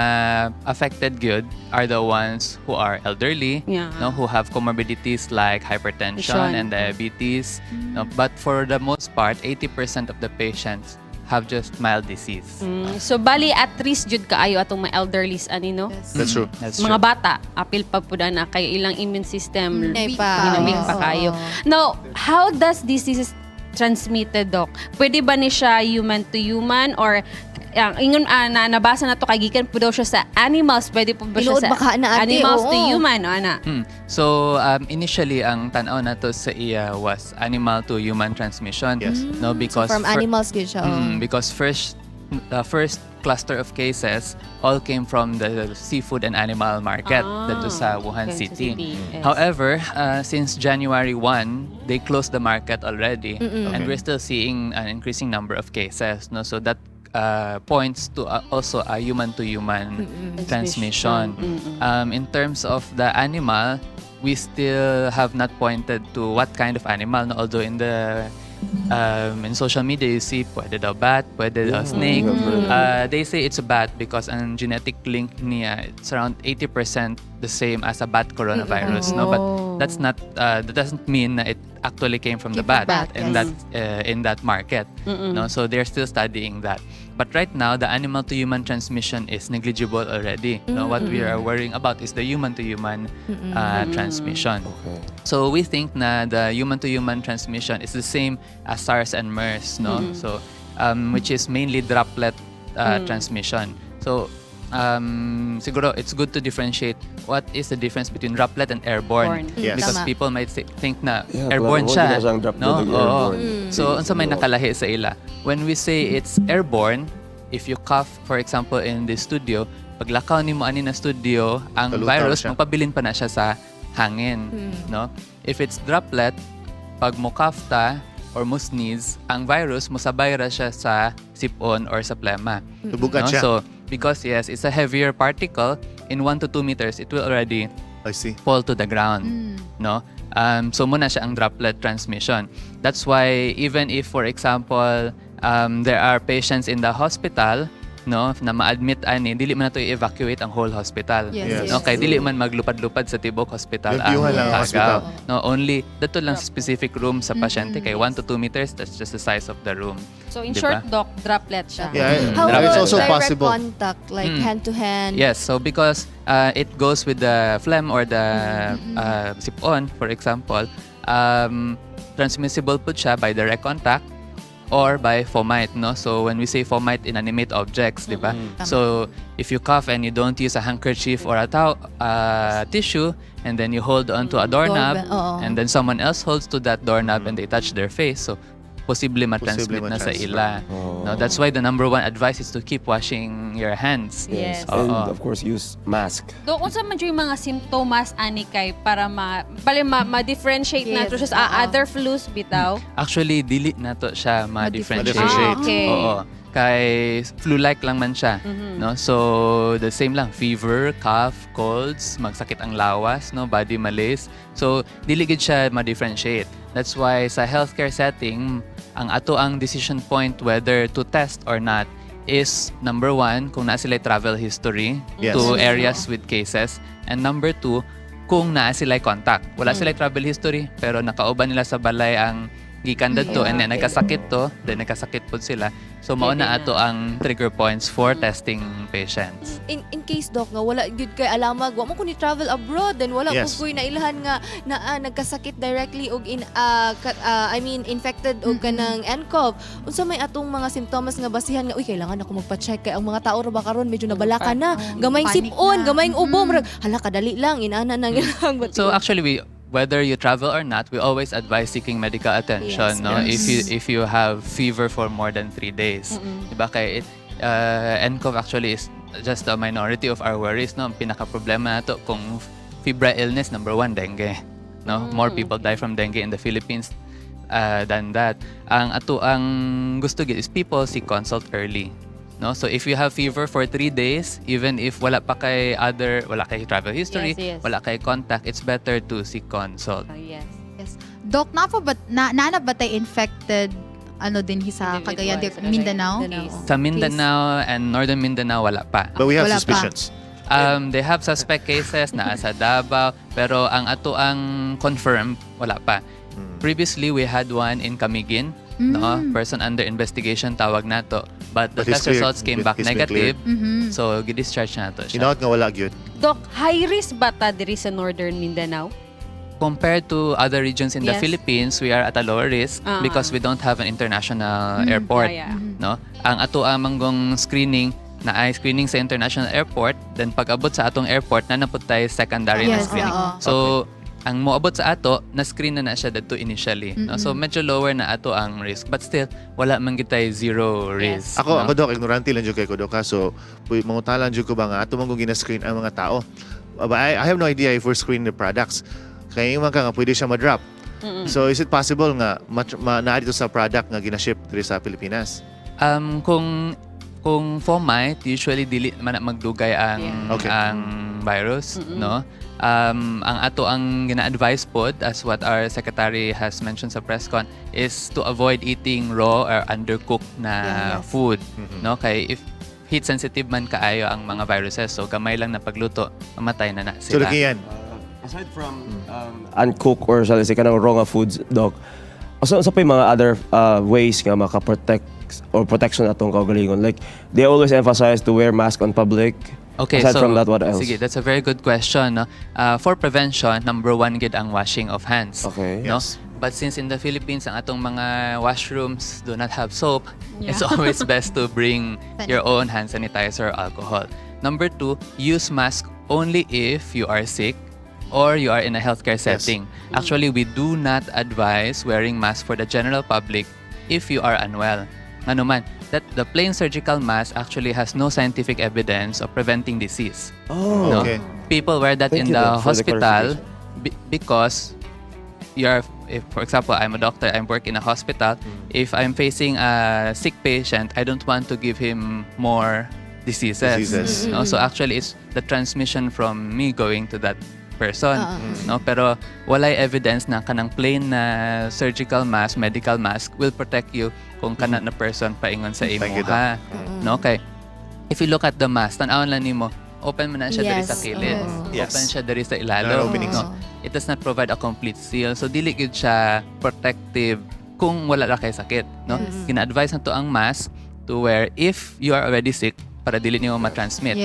Speaker 14: affected gyud are the ones who are elderly, no, who have comorbidities like hypertension
Speaker 15: Tension.
Speaker 14: And diabetes. No, but for the most part, 80% of the patients have just mild disease.
Speaker 15: So bali at risk jud kaayo atong mga elderlies ani, no?
Speaker 2: That's true.
Speaker 14: That's
Speaker 15: Mga
Speaker 14: true.
Speaker 15: bata, apil pa pud na kay ilang immune system
Speaker 3: Ay pa.
Speaker 15: weak pa kayo. Now, how does disease transmitted, Doc? Pwede ba ni siya human to human or ang ingon na nabasa na to kay gikan po daw siya sa animals, pwede po ba siya
Speaker 3: Tinuod
Speaker 15: sa
Speaker 3: ba ka na, ate?
Speaker 15: animals to human o ana?
Speaker 14: So, initially, ang tanaw nato sa iya was animal to human transmission. No, because
Speaker 3: From animals gyud siya. Oh.
Speaker 14: Because first, the first cluster of cases all came from the seafood and animal market dito sa Wuhan
Speaker 15: okay, sa
Speaker 14: City.
Speaker 15: city, yes.
Speaker 14: However, since January 1, they closed the market already, and we're still seeing an increasing number of cases. No, so that points to also a human-to-human transmission. In terms of the animal, we still have not pointed to what kind of animal. No? Although in social media you see pwede daw bat, pwede daw snake. They say it's a bat because ang genetic link niya, it's around 80% the same as a bat coronavirus. No, but that's not that doesn't mean that it actually came from the
Speaker 3: Came from
Speaker 14: bat,
Speaker 3: bat,
Speaker 14: in that market. No, so they're still studying that. But right now, the animal to human transmission is negligible already. No, what we are worrying about is the human to human transmission. So we think na the human to human transmission is the same as SARS and MERS, no? So which is mainly droplet transmission. So siguro it's good to differentiate what is the difference between droplet and airborne.
Speaker 15: Borne.
Speaker 14: Because
Speaker 3: Tama.
Speaker 14: People might think na
Speaker 6: Yeah,
Speaker 14: airborne
Speaker 6: klaro,
Speaker 14: siya.
Speaker 6: di na siyang droplet
Speaker 14: No?
Speaker 6: ug
Speaker 14: Oo.
Speaker 6: airborne.
Speaker 14: So unsa may nakalahi sa ila? When we say it's airborne, if you cough, for example, in the studio, paglakaw nimo ani na studio, ang
Speaker 2: Kalutaw
Speaker 14: virus
Speaker 2: siya.
Speaker 14: magpabilin pa na siya sa hangin, no? If it's droplet, pag mo cough ta or mo sneeze, ang virus mosabay ra siya sa sipon or sa plema.
Speaker 2: Tubugan
Speaker 14: No?
Speaker 2: siya.
Speaker 14: So, because yes, it's a heavier particle, in 1 to 2 meters, it will already
Speaker 2: I see.
Speaker 14: Fall to the ground. No? So mao na siya ang droplet transmission. That's why even if, for example, there are patients in the hospital, no, na ma-admit ani, dili man nato i-evacuate ang whole hospital. No, kay dili man maglupad-lupad sa tibok hospital ang
Speaker 2: Limpyuhan lang ang
Speaker 14: tagaw.
Speaker 2: hospital.
Speaker 14: No, only dato lang sa specific room sa pasyente kay 1 to 2 meters, that's just the size of the room.
Speaker 15: So in
Speaker 14: Diba?
Speaker 15: short, Doc, droplet siya.
Speaker 2: Yeah,
Speaker 3: How
Speaker 2: it's
Speaker 3: about
Speaker 2: also
Speaker 3: direct
Speaker 2: possible.
Speaker 3: contact, like hand to hand?
Speaker 14: Yes, so because it goes with the phlegm or the sipon, for example, transmissible pud siya by direct contact or by fomite, no? So when we say fomite, inanimate objects, di ba? So if you cough and you don't use a handkerchief or a tissue, and then you hold onto a doorknob,
Speaker 3: Doorbell, oo.
Speaker 14: And then someone else holds to that doorknob and they touch their face, so posible ma-transmit na sa
Speaker 2: Ma-transfer.
Speaker 14: ila. No, that's why the number one advice is to keep washing your hands.
Speaker 15: Yes.
Speaker 14: Oo.
Speaker 6: And of course, use mask.
Speaker 15: Doc, unsa man jud yung mga simptomas ani kay para ma bali ma, ma-differentiate nato siya sa other flus bitaw?
Speaker 14: Actually, dili na to siya ma-differentiate.
Speaker 2: Ma-differentiate.
Speaker 15: Ah, okay.
Speaker 14: Oo. Kay flu-like lang man siya, no? So, the same lang, fever, cough, colds, magsakit ang lawas, no, body malaise. So, dili gid siya ma-differentiate. That's why sa healthcare setting, ang ato ang decision point whether to test or not is number one, kung naa sila travel history to areas with cases, and number two, kung naa sila contact. Wala sila travel history, pero nakauban nila sa balay ang gikan dadto and then nagkasakit to, then nagkasakit pud sila. So mao
Speaker 15: Pwede
Speaker 14: na
Speaker 15: na.
Speaker 14: ato ang trigger points for testing patients.
Speaker 3: In case, Doc, nga wala gyud kay alamag, wa mo ko ni travel abroad, then wala ko koy nailhan nga na nagkasakit directly og in I mean infected og kanang nCoV, unsa may atong mga simptomas nga basihan nga uy, kailangan ako magpa-check kay ang mga tao ra ba karon medyo nabalaka na, gamayng
Speaker 1: Panic
Speaker 3: sipon,
Speaker 1: na.
Speaker 3: Gamayng ubo, murag hala, kadali lang inana nang ilang
Speaker 14: So actually we whether you travel or not, we always advise seeking medical attention, no? If you have fever for more than 3 days. Diba kay nCoV actually is just a minority of our worries, no? Ang pinaka-problema nato kung febrile illness, number one, dengue. No? More people die from dengue in the Philippines than that. Ang ato ang gusto gid is people seek consult early. No? So if you have fever for 3 days, even if wala pa kay other, wala kay travel history, wala kay contact, it's better to seek consult.
Speaker 1: Yes. Doc, na po ba, na ba tay infected ano din sa Cagayan de
Speaker 15: Individual sa Cagayan.
Speaker 1: Mindanao?
Speaker 14: Sa Mindanao and Northern Mindanao, wala pa.
Speaker 2: But we have
Speaker 1: Wala pa.
Speaker 2: suspicions.
Speaker 14: They have suspect cases na sa Davao, pero ang ato ang confirmed, wala pa. Previously, we had one in Camiguin, no? Person under investigation tawag nato. But the
Speaker 2: But he's
Speaker 14: test
Speaker 2: cleared.
Speaker 14: results came back
Speaker 2: He's been
Speaker 14: negative.
Speaker 2: cleared.
Speaker 14: So, gi-discharge na to siya.
Speaker 2: Hinaot nga wala gyud.
Speaker 15: Doc, high risk ba ta diri sa Northern Mindanao?
Speaker 14: Compared to other regions in the Philippines, we are at a lower risk because we don't have an international airport. No? Ang ato amanggong screening na ay screening sa international airport, then pag abot sa atong airport na napud tayo secondary na screening. So ang moabot sa ato, na screen na na siya dadto initially, no? So medyo lower na ato ang risk, but still wala man gid tay zero risk.
Speaker 2: Ako,
Speaker 14: no?
Speaker 2: ako, Doc, ignorante lang jud kay ko, Doc, ha? So, mangutalan jud ko ba nga ato man kung gina-screen ang mga tao. But I have no idea if we're screening the products. Kaya yung mga nga pwede siya ma-drop. So, is it possible nga naa dito sa product nga gina-ship diri sa Pilipinas?
Speaker 14: Kung fomite, usually dili man na magdugay ang ang virus, no? Ang ato ang gina-advise pod, as what our secretary has mentioned sa press con, is to avoid eating raw or undercooked na food, no? Kay if heat sensitive man kaayo ang mga viruses, so gamay lang na pagluto, mamatay na na
Speaker 2: So,
Speaker 14: sila.
Speaker 2: lagi yan.
Speaker 6: Aside from uncooked or sa say kanang raw nga foods, Doc, usa pa yung mga other ways nga maka-protect or protection atong kaugalingon? Like, they always emphasize to wear mask on public.
Speaker 14: Okay,
Speaker 6: Aside
Speaker 14: so
Speaker 6: from that, what else?
Speaker 14: Sige, that's a very good question. No? For prevention, number one gid ang washing of hands. No? But since in the Philippines, ang atong mga washrooms do not have soap, it's always best to bring your own hand sanitizer or alcohol. Number two, use mask only if you are sick or you are in a healthcare setting. Actually, we do not advise wearing mask for the general public if you are unwell. Ano man, that the plain surgical mask actually has no scientific evidence of preventing disease.
Speaker 6: Oh.
Speaker 14: No? People wear that
Speaker 6: Thank
Speaker 14: in
Speaker 6: you,
Speaker 14: the
Speaker 6: Doc, for the
Speaker 14: hospital because you're if, for example, I'm a doctor, I work in a hospital. If I'm facing a sick patient, I don't want to give him more diseases.
Speaker 2: Diseases.
Speaker 14: No? So actually, it's the transmission from me going to that person. No? Pero walay evidence na kanang plain na surgical mask, medical mask will protect you kung kana na person paingon sa imo
Speaker 2: Thank you, Doc.
Speaker 14: ha. No? Kay if you look at the mask, tan-awon lang nimo, open mo na siya diri sa kilid. Open siya diri sa
Speaker 2: There are
Speaker 14: ilalom.
Speaker 2: openings.
Speaker 14: No? It does not provide a complete seal. So dili gyud siya protective kung wala ra kay sakit, no? Gina-advise na to ang mask to wear if you are already sick para dili nimo ma-transmit.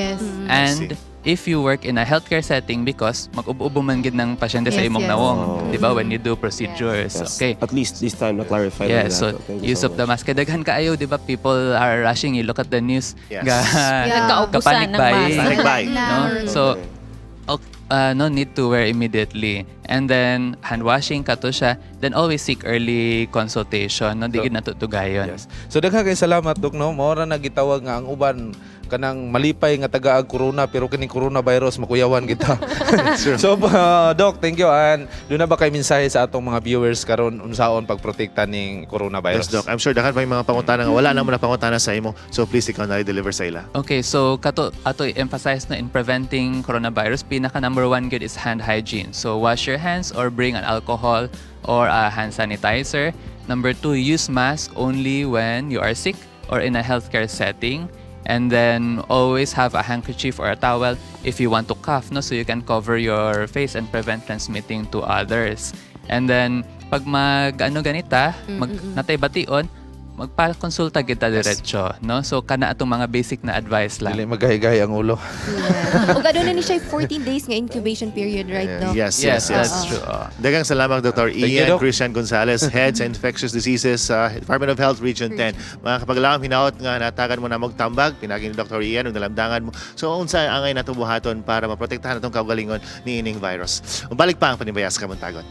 Speaker 14: And if you work in a healthcare setting because mag-ubo-ubo man gid ng pasyente sa imong nawong, di ba, when you do procedures.
Speaker 6: Yes.
Speaker 14: Okay.
Speaker 6: At least this time na-clarify
Speaker 14: Yeah,
Speaker 6: na
Speaker 14: so
Speaker 6: nato. Thank you
Speaker 14: use
Speaker 6: so
Speaker 14: of the
Speaker 6: much.
Speaker 14: mask. Kay daghan kaayo, di ba? People are rushing. You look at the news.
Speaker 15: Nagkaubusan
Speaker 14: Ga-panic
Speaker 15: ng mask.
Speaker 14: buying.
Speaker 2: Panic buying.
Speaker 14: No? So, no need to wear immediately. And then, hand washing kato siya. Then, always seek early consultation. No? Di gid na tugayon.
Speaker 4: Yes. So daghan kay salamat, Dok, no. Mao ra na gitawag nga ang uban kanang malipay nga tagaag corona, pero kining coronavirus makuyawan kita. So Doc, thank you, and duna ba kay mensahe sa atong mga viewers karon unsaon pagprotekta ning coronavirus?
Speaker 2: Yes, Doc. I'm sure daghan pa yung mga pangutana nga wala na mo na pangutana sa imo. So please, ikaw na deliver sa ila.
Speaker 14: Okay, so kato ato i-emphasize na in preventing coronavirus, pinaka number one good is hand hygiene. So wash your hands or bring an alcohol or a hand sanitizer. Number two, use mask only when you are sick or in a healthcare setting. And then always have a handkerchief or a towel if you want to cough, no? So you can cover your face and prevent transmitting to others. And then pag mag ano ganita, mag natay bation, magpa-konsulta kita diretso, no? So kana atong mga basic na advice lang.
Speaker 4: Dili magahi-gahi ang ulo.
Speaker 3: Ug aduna ni siya 14 days nga incubation period, right, Doc?
Speaker 2: Yes,
Speaker 14: Yes, that's true. Oh.
Speaker 2: Daghang salamat, Dr.
Speaker 4: Thank you,
Speaker 2: Ian
Speaker 4: Doc.
Speaker 2: Christian Gonzalez, Head sa Infectious Diseases sa Department of Health Region 10. Mga kapaglaom, hinaot nga natagan mo na magtambag, pinagi ni Dr. Ian, ug nalamdangan mo. So, unsa angay nato buhaton para maprotektahan atong kaugalingon ni ining virus? Balik pa ang Panimbaya sa Kabuntagon.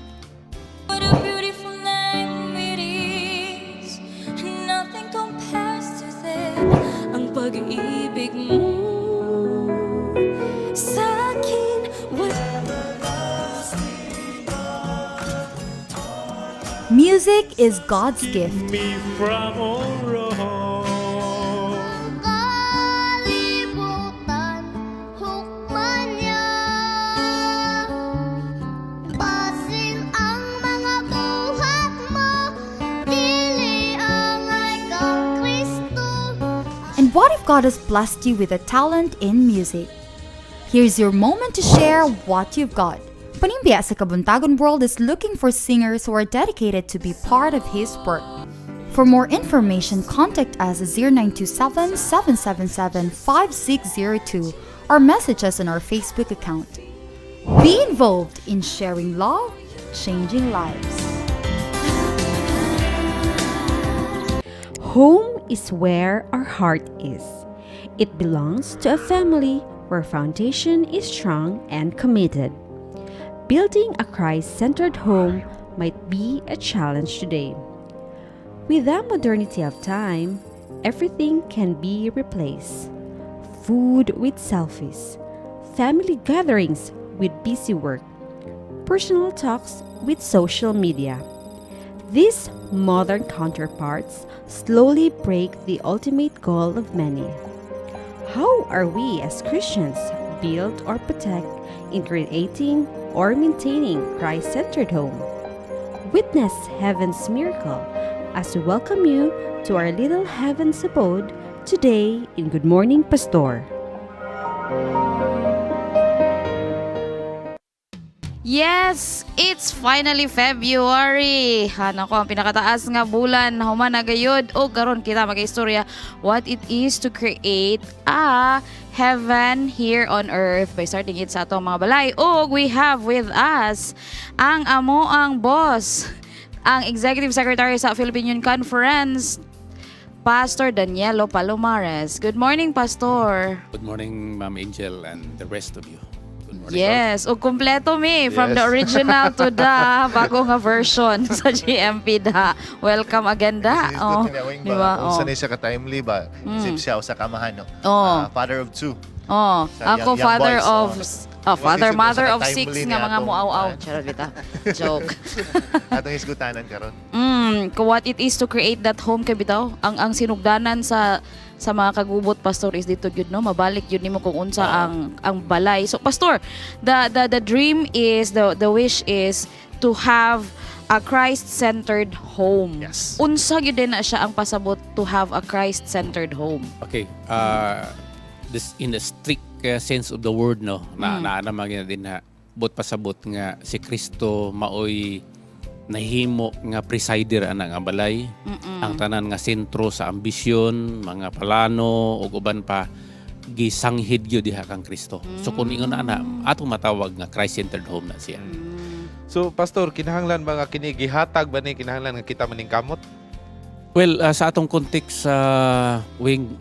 Speaker 8: What a beautiful name it is. Nothing compares to this. Ang pag-ibig mo sa akin
Speaker 1: Music is God's gift.
Speaker 16: Me from all wrong.
Speaker 8: Kalibutan, hukman niya. Basin ang mga buhat mo, dili angay kang Kristo.
Speaker 1: And what if God has blessed you with a talent in music? Here's your moment to share what you've got. Panimbiya sa Kabuntagon World is looking for singers who are dedicated to be part of His work. For more information, contact us at 0927 777 5602 or message us on our Facebook account. Be involved in sharing love, changing lives.
Speaker 5: Home is where our heart is. It belongs to a family where foundation is strong and committed. Building a Christ-centered home might be a challenge today. With the modernity of time, everything can be replaced. Food with selfies, family gatherings with busy work, personal talks with social media. These modern counterparts slowly break the ultimate goal of many. How are we as Christians build or protect in creating or maintaining Christ-centered home? Witness heaven's miracle as we welcome you to our little heaven's abode today in Good Morning Pastor.
Speaker 17: Yes, it's finally February. Hanako ang pinakataas nga bulan human na gayud o karon kita magaistorya what it is to create a heaven here on earth by starting it sa atong mga balay. Og we have with us ang amo ang boss, ang Executive Secretary sa Philippine Union Conference, Pastor Danielo Palomares. Good morning, Pastor.
Speaker 18: Good morning, Ma'am Angel and the rest of you. Good morning.
Speaker 17: Yes, ug kumpleto mi from the original to the bago nga version sa GMP da. Welcome again da.
Speaker 2: Oh,
Speaker 17: Oh,
Speaker 2: di
Speaker 17: di ba?
Speaker 2: ba? Kung
Speaker 17: Oh.
Speaker 2: sa siya ka-timely ba? Isip siya usa ka amahan, no?
Speaker 17: Oh.
Speaker 2: Ah, father of two.
Speaker 17: Oh,
Speaker 2: Sa
Speaker 17: ako
Speaker 2: young
Speaker 17: father
Speaker 2: boys,
Speaker 17: of
Speaker 2: oh.
Speaker 17: oh, father,
Speaker 2: Isip
Speaker 17: mother
Speaker 2: usa
Speaker 17: of six
Speaker 2: ka-timely
Speaker 17: nga
Speaker 2: ni
Speaker 17: mga
Speaker 2: atong,
Speaker 17: muaw-aw. Charot bita. Joke.
Speaker 2: Atong hisgutanan karon.
Speaker 17: Kung what it is to create that home kay bitaw, ang sinugdanan sa mga kagubot, Pastor, is dito gyud, no, mabalik gyud nimo kung unsa ang balay. So Pastor, the dream is the wish is to have a Christ-centered home.
Speaker 2: Yes.
Speaker 17: Unsa gyud din na siya ang pasabot to have a Christ-centered home?
Speaker 18: Okay. This in the strict sense of the word, no, na na naman gyud din na buot pasabot nga si Kristo maoy nahimo nga presider ana nga balay. Ang tanan nga sentro sa ambisyon, mga plano ug uban pa gisanghid gyud diha kang Kristo. So kung ingon ana, atong matawag nga Christ-centered home na siya.
Speaker 4: So, Pastor, kinahanglan ba nga kini gihatag ba ni, kinahanglan nga kita maningkamot?
Speaker 18: Well, sa atong context sa wing,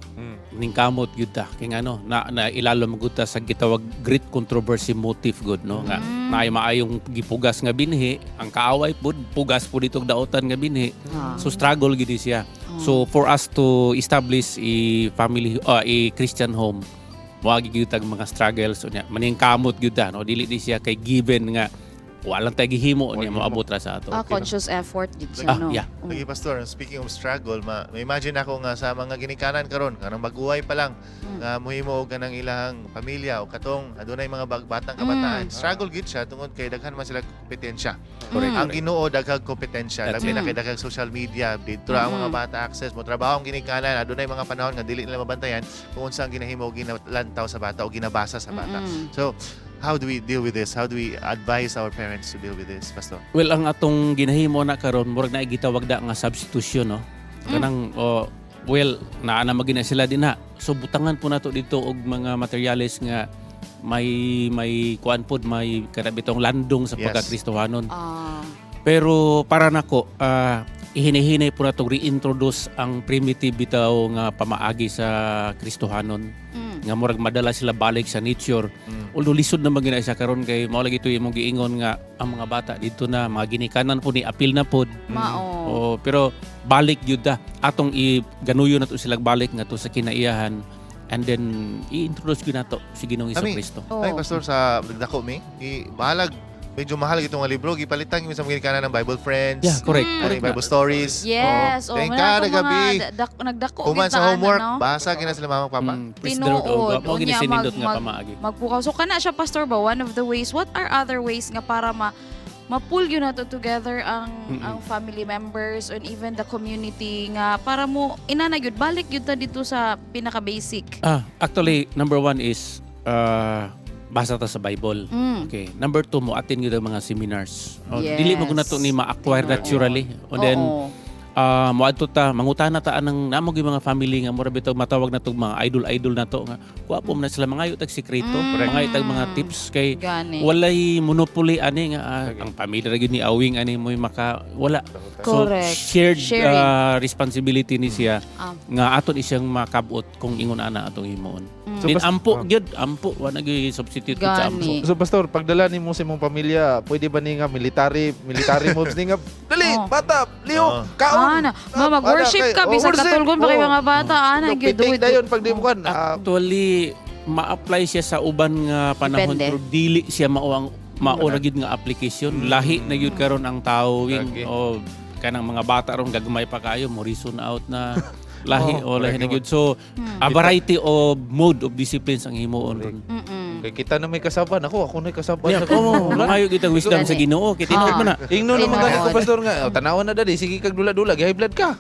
Speaker 18: ningkamot gyud ta kay ngano na, na ilalom gyud ta sa gitawag great controversy motif gud, no, nga naay maayong gipugas nga binhi, ang kaaway pud pugas pud itong daotan nga binhi. So struggle gid siya. So for us to establish a family, a Christian home, moagi gyud tag mga struggles unya maningkamot gyud ta, no, dili di siya kay given nga walang tay gihimo niya moabot ra sa ato.
Speaker 17: Ah, conscious effort gid siya, no?
Speaker 18: Yeah.
Speaker 2: Lagi, Pastor, speaking of struggle, ma-imagine ako nga sa mga ginikanan karon, kanang baguhay pa lang nga muhimo og kanang ilang pamilya o katong adunay mga batang kabataan. Struggle gid siya tungod kay daghan man sila kompetensya. Ang Ginoo daghang kompetensya,
Speaker 18: That's
Speaker 2: labi na
Speaker 18: it.
Speaker 2: kay daghang social media, didto ra ang mga bata access mo trabaho ang ginikanan, adunay mga panahon nga dili nila mabantayan kung unsa ang ginahimo o ginalantaw sa bata o ginabasa sa bata. So, how do we deal with this? How do we advise our parents to deal with this, Pastor?
Speaker 18: Well, ang atong ginahimo na karon murag na gitawag da nga substitution, no. Kanang, oh, well, naa na magina sila din ha. So butangan po nato dito og mga materyales nga may kuan pod, may kada bitong landong sa pagkakristohanon. Pero para nako, ihinihinay po nato reintroduce ang primitive bitaw nga pamaagi sa Kristohanon. Nga murag madala sila balik sa nature. Although lisod na magina siya karon kay mao lagi to imong giingon nga ang mga bata dito na mga ginikanan po ni apil na pod.
Speaker 17: Mao.
Speaker 18: Oh, pero balik gyud ta. Atong i ganuyo nato sila balik nga to sa kinaiyahan and then i-introduce gyud nato si Ginoong
Speaker 2: Kami,
Speaker 18: Kristo.
Speaker 2: ay, Pastor, sa nagdako mi, i bahalag medyo mahal itong nga libro, gipalitan gyud sa mga ginikanan ng Bible Friends.
Speaker 18: Yeah, correct.
Speaker 2: Ano yung Bible Stories.
Speaker 17: Yes.
Speaker 2: Oh.
Speaker 17: Oh,
Speaker 2: Then
Speaker 17: wala
Speaker 2: kada
Speaker 17: itong mga
Speaker 2: gabi,
Speaker 17: nagdako
Speaker 2: human
Speaker 17: kita,
Speaker 2: sa
Speaker 17: ano,
Speaker 2: homework,
Speaker 17: no?
Speaker 2: basa gina sila mama papa.
Speaker 18: Praise the Lord.
Speaker 17: Tinuod.
Speaker 18: Mao gini
Speaker 17: Unya,
Speaker 18: sinindot nga pamaagi.
Speaker 17: Magpukaw. So kana siya, Pastor, ba one of the ways, what are other ways nga para ma-pull yun nato together ang ang family members and even the community nga para mo inana gyud, balik gyud ta dito sa pinaka basic?
Speaker 18: Actually, number one is basa ta sa Bible. Okay. Number two, mo attend gyud ang mga seminars. Oh, dili mo guna to ni ma-acquire naturally. And then moadto ta, mangutana ta anang namo gyud mga family nga mura bitaw matawag na tog mga idol-idol na to nga kuwapo man na sila, mangayo tag sikreto, mangayo tag mga tips kay
Speaker 17: Gani.
Speaker 18: walay monopoly ani nga ang pamilya ra gyud ni Awing ani mo'y maka wala. So shared
Speaker 17: Sharing.
Speaker 18: Responsibility ni siya nga aton isiyang makabot kung ingon ana atong himuon.
Speaker 4: So,
Speaker 18: Then ampo gyud, ampo wala gyud substitute sa ampo.
Speaker 17: Gani.
Speaker 4: So pastor, pagdala nimo sa imong pamilya, pwede ba ni nga military military moves ni nga dali, bata, lihok, kaon.
Speaker 17: Ana, ma mag-worship ka
Speaker 4: Oh,
Speaker 17: bisag
Speaker 4: worship.
Speaker 17: katulgon pa kay
Speaker 4: Oh.
Speaker 17: mga bata ana gyud
Speaker 4: Pitik dayon pag di mo kan.
Speaker 18: Actually, ma-apply siya sa uban nga panahon
Speaker 17: Depende.
Speaker 18: pero dili siya mao ang mao ra gyud nga application. Lahi na gyud karon ang tao wing o kanang mga bata ron gagmay pa kayo mo reason out na lahi o lahi na gyud. So a variety of mode of disciplines ang himuon ron.
Speaker 4: Kay kita na may kasaban ako, ako na kasaban.
Speaker 18: Yeah, oo, mangayo gyud ang wisdom sa
Speaker 17: Gani.
Speaker 18: Ginoo kay tinuod man na.
Speaker 4: Ingno naman gani ko
Speaker 17: Tinuod.
Speaker 4: pastor nga, oh, tanawan na dali, sige kag dula-dula, gihay blood ka.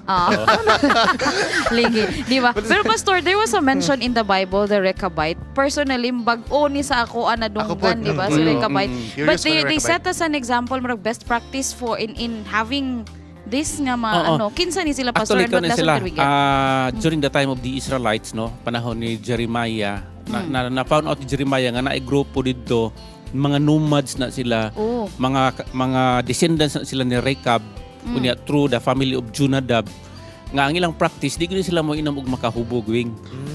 Speaker 17: Ligi, di ba? Pero Pastor, there was a mention in the Bible, the Rechabite. Personally, bag-o ni sa ako ana
Speaker 2: Ako po.
Speaker 17: dunggan, di ba? Si Rechabite.
Speaker 2: Curious
Speaker 17: But
Speaker 2: ko
Speaker 17: they
Speaker 2: na
Speaker 17: they
Speaker 2: Rechabite.
Speaker 17: set us an example, murag best practice for in having this nga ma
Speaker 18: Oo.
Speaker 17: ano, kinsa ni sila, Pastor,
Speaker 18: Actually,
Speaker 17: and what
Speaker 18: kuno
Speaker 17: lesson
Speaker 18: sila,
Speaker 17: can we get?
Speaker 18: During the time of the Israelites, no, panahon ni Jeremiah, na found out ni Jeremiah nga naay grupo didto, mga nomads na sila, mga descendants na sila ni Rechab, unya through the family of Jonadab, nga ang ilang practice di gyud sila mo inom og makahubog wing.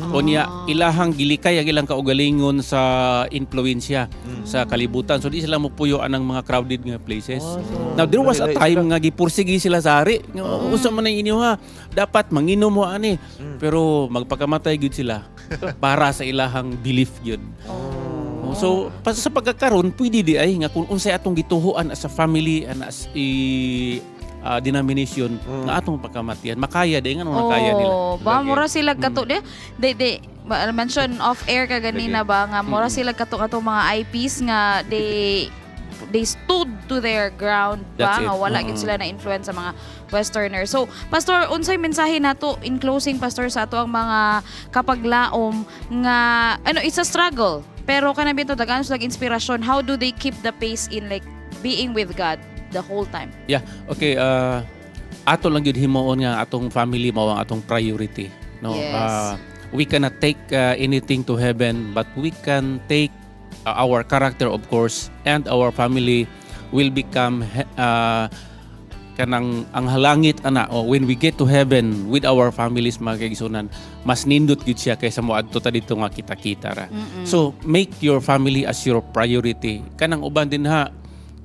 Speaker 18: Unya ilahang gilikay ang ilang kaugalingon sa influensya sa kalibutan. So di sila mopuyo anang mga crowded nga places. Now there was a
Speaker 4: Lahi-lahi
Speaker 18: time
Speaker 4: sila.
Speaker 18: nga gipursige sila sa hari. Nga, unsa man ang inyo ha? Dapat manginom mo ani. Pero magpakamatay gyud sila para sa ilahang belief gyud. Oh, so pa sa pagkakaron pwede di ay nga kung unsay atong gituhuan as a family and as a denomination nga atong pagkamatian makaya di nga makaya nila.
Speaker 17: Oh, ba mura sila kato di they mention off air ka ganina ba nga mura sila kato ato mga IPs nga they stood to their ground ba
Speaker 18: That's
Speaker 17: nga
Speaker 18: it.
Speaker 17: wala gyud sila na influence sa mga westerners. So, Pastor, unsay mensahe nato in closing, Pastor, sa ato ang mga kapaglaom nga ano, it's a struggle pero kana bitaw dagan sila inspirasyon, how do they keep the pace in like being with God the whole time?
Speaker 18: Yeah, okay, ato lang gyud himuon nga atong family mao ang atong priority, no? We cannot take anything to heaven, but we can take our character, of course, and our family will become kanang ang halangit ana o when we get to heaven with our families, mga kaigsunan, mas nindot gyud siya kaysa moadto ta dito nga kita-kita ra. So make your family as your priority. Kanang uban din ha,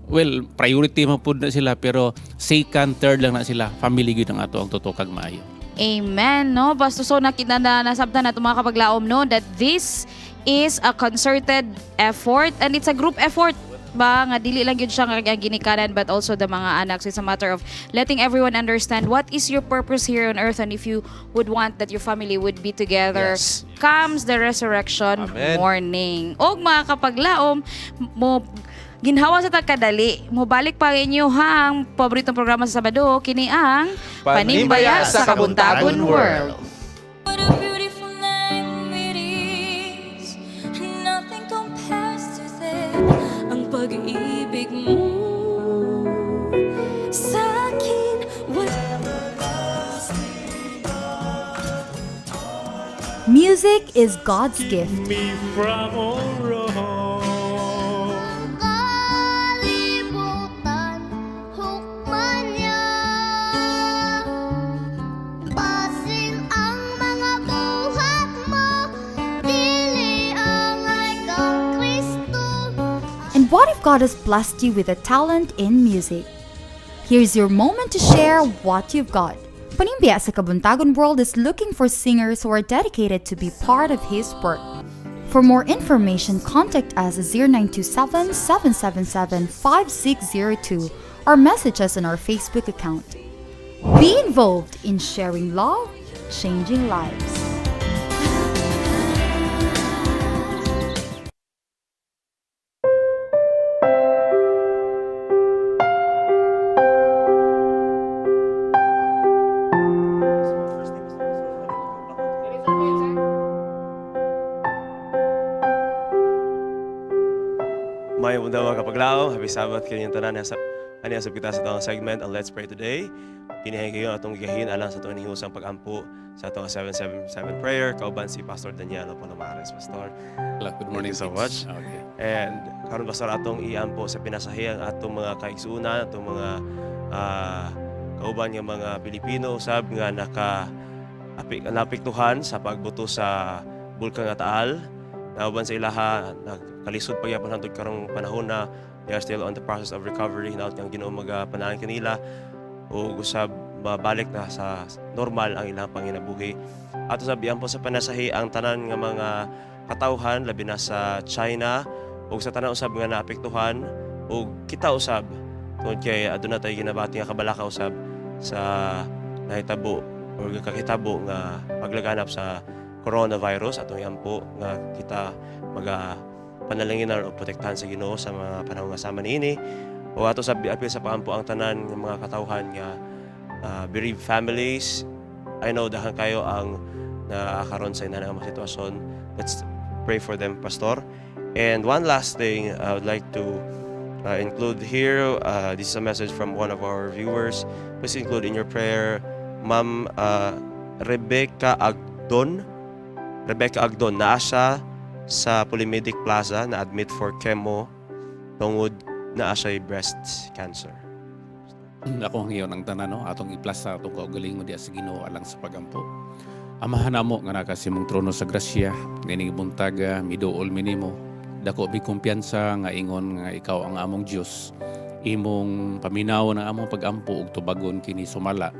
Speaker 18: well, priority man pud na sila pero second, third lang na sila. Family gyud ang ato ang tutukag maayo.
Speaker 17: Amen, no? Basta so nakita na nasabtan na mga kapaglaom, no, that this is a concerted effort and it's a group effort ba nga dili lang gyud siya nga ginikanan but also the mga anak. So it's a matter of letting everyone understand what is your purpose here on earth and if you would want that your family would be together comes the resurrection
Speaker 4: Amen.
Speaker 17: morning. Og mga kapaglaom, mo ginhawa sa tagkadali, mobalik pa inyo hang paboritong programa sa Sabado, kini ang
Speaker 4: Panimbaya sa Kabuntagon World.
Speaker 8: What a beautiful name it is. Nothing compares to this. Ang pag-ibig mo sa akin wala.
Speaker 1: Music is God's gift.
Speaker 16: Me from all wrong.
Speaker 8: Kalibutan, hukman niya. Basin ang mga buhat mo, dili angay kang Kristo.
Speaker 1: And what if God has blessed you with a talent in music? Here's your moment to share what you've got. Panimbaya sa Kabuntagon World is looking for singers who are dedicated to be part of His work. For more information, contact us at 0927 777 5602 or message us on our Facebook account. Be involved in sharing love, changing lives.
Speaker 6: May bunda mga kapaglaom, happy Sabbath kanyang tanan. Ani asap kita sa atong segment ang Let's Pray Today. Kinihay kayo atong gigahin alang sa atong hihusang pag-ampo sa atong 777 prayer kauban si Pastor Danielo Palomares. Pastor.
Speaker 18: Good morning,
Speaker 6: Thank you so
Speaker 18: kids.
Speaker 6: much.
Speaker 18: Okay.
Speaker 6: And karon, Pastor, atong iampo sa pinasahi ang atong mga kaigsuonan, atong mga kauban nga mga Pilipino usab nga naapektuhan sa pagbuto sa bulkan nga Taal. Nauban sa ilaha nagkalisod pagyapon hantod karong panahon na they are still on the process of recovery. Hinaut nga ang Ginoo magapanalangin kanila ug usab mabalik na sa normal ang ilang panginabuhi. Ato sab iampo sa panasahi ang tanan nga mga katawhan labi na sa China ug sa tanan usab nga naapektuhan ug kita usab tungod kay aduna tay ginabati nga kabalaka usab sa nahitabo or kakitabo nga paglaganap sa coronavirus. Atong iampo nga kita maga panalanginan o protektahan sa Ginoo sa mga panahon nga sama niini. O ato sa apil sa paampo ang tanan ng mga katawhan nga bereaved families. I know daghan kayo ang nakakaroon sa inana nga mga sitwasyon. Let's pray for them, Pastor. And one last thing I would like to include here, this is a message from one of our viewers. Please include in your prayer Ma'am Rebecca Agdon. Rebecca Agdon, naa siya sa Polymedic Plaza, na-admit for chemo tungod naa siya breast cancer.
Speaker 18: Ako ang iyon ang tanan, no? Atong iplasa atong kaugalingon diya sa Ginoo alang sa pagampo. Amahan namo nga naa sa imong trono sa grasya, nining buntaga miduol mi nimo. Dako mi kumpiyansa nga ingon nga ikaw ang among Dios. Imong paminaw ang among pagampo ug tubagon kini sumala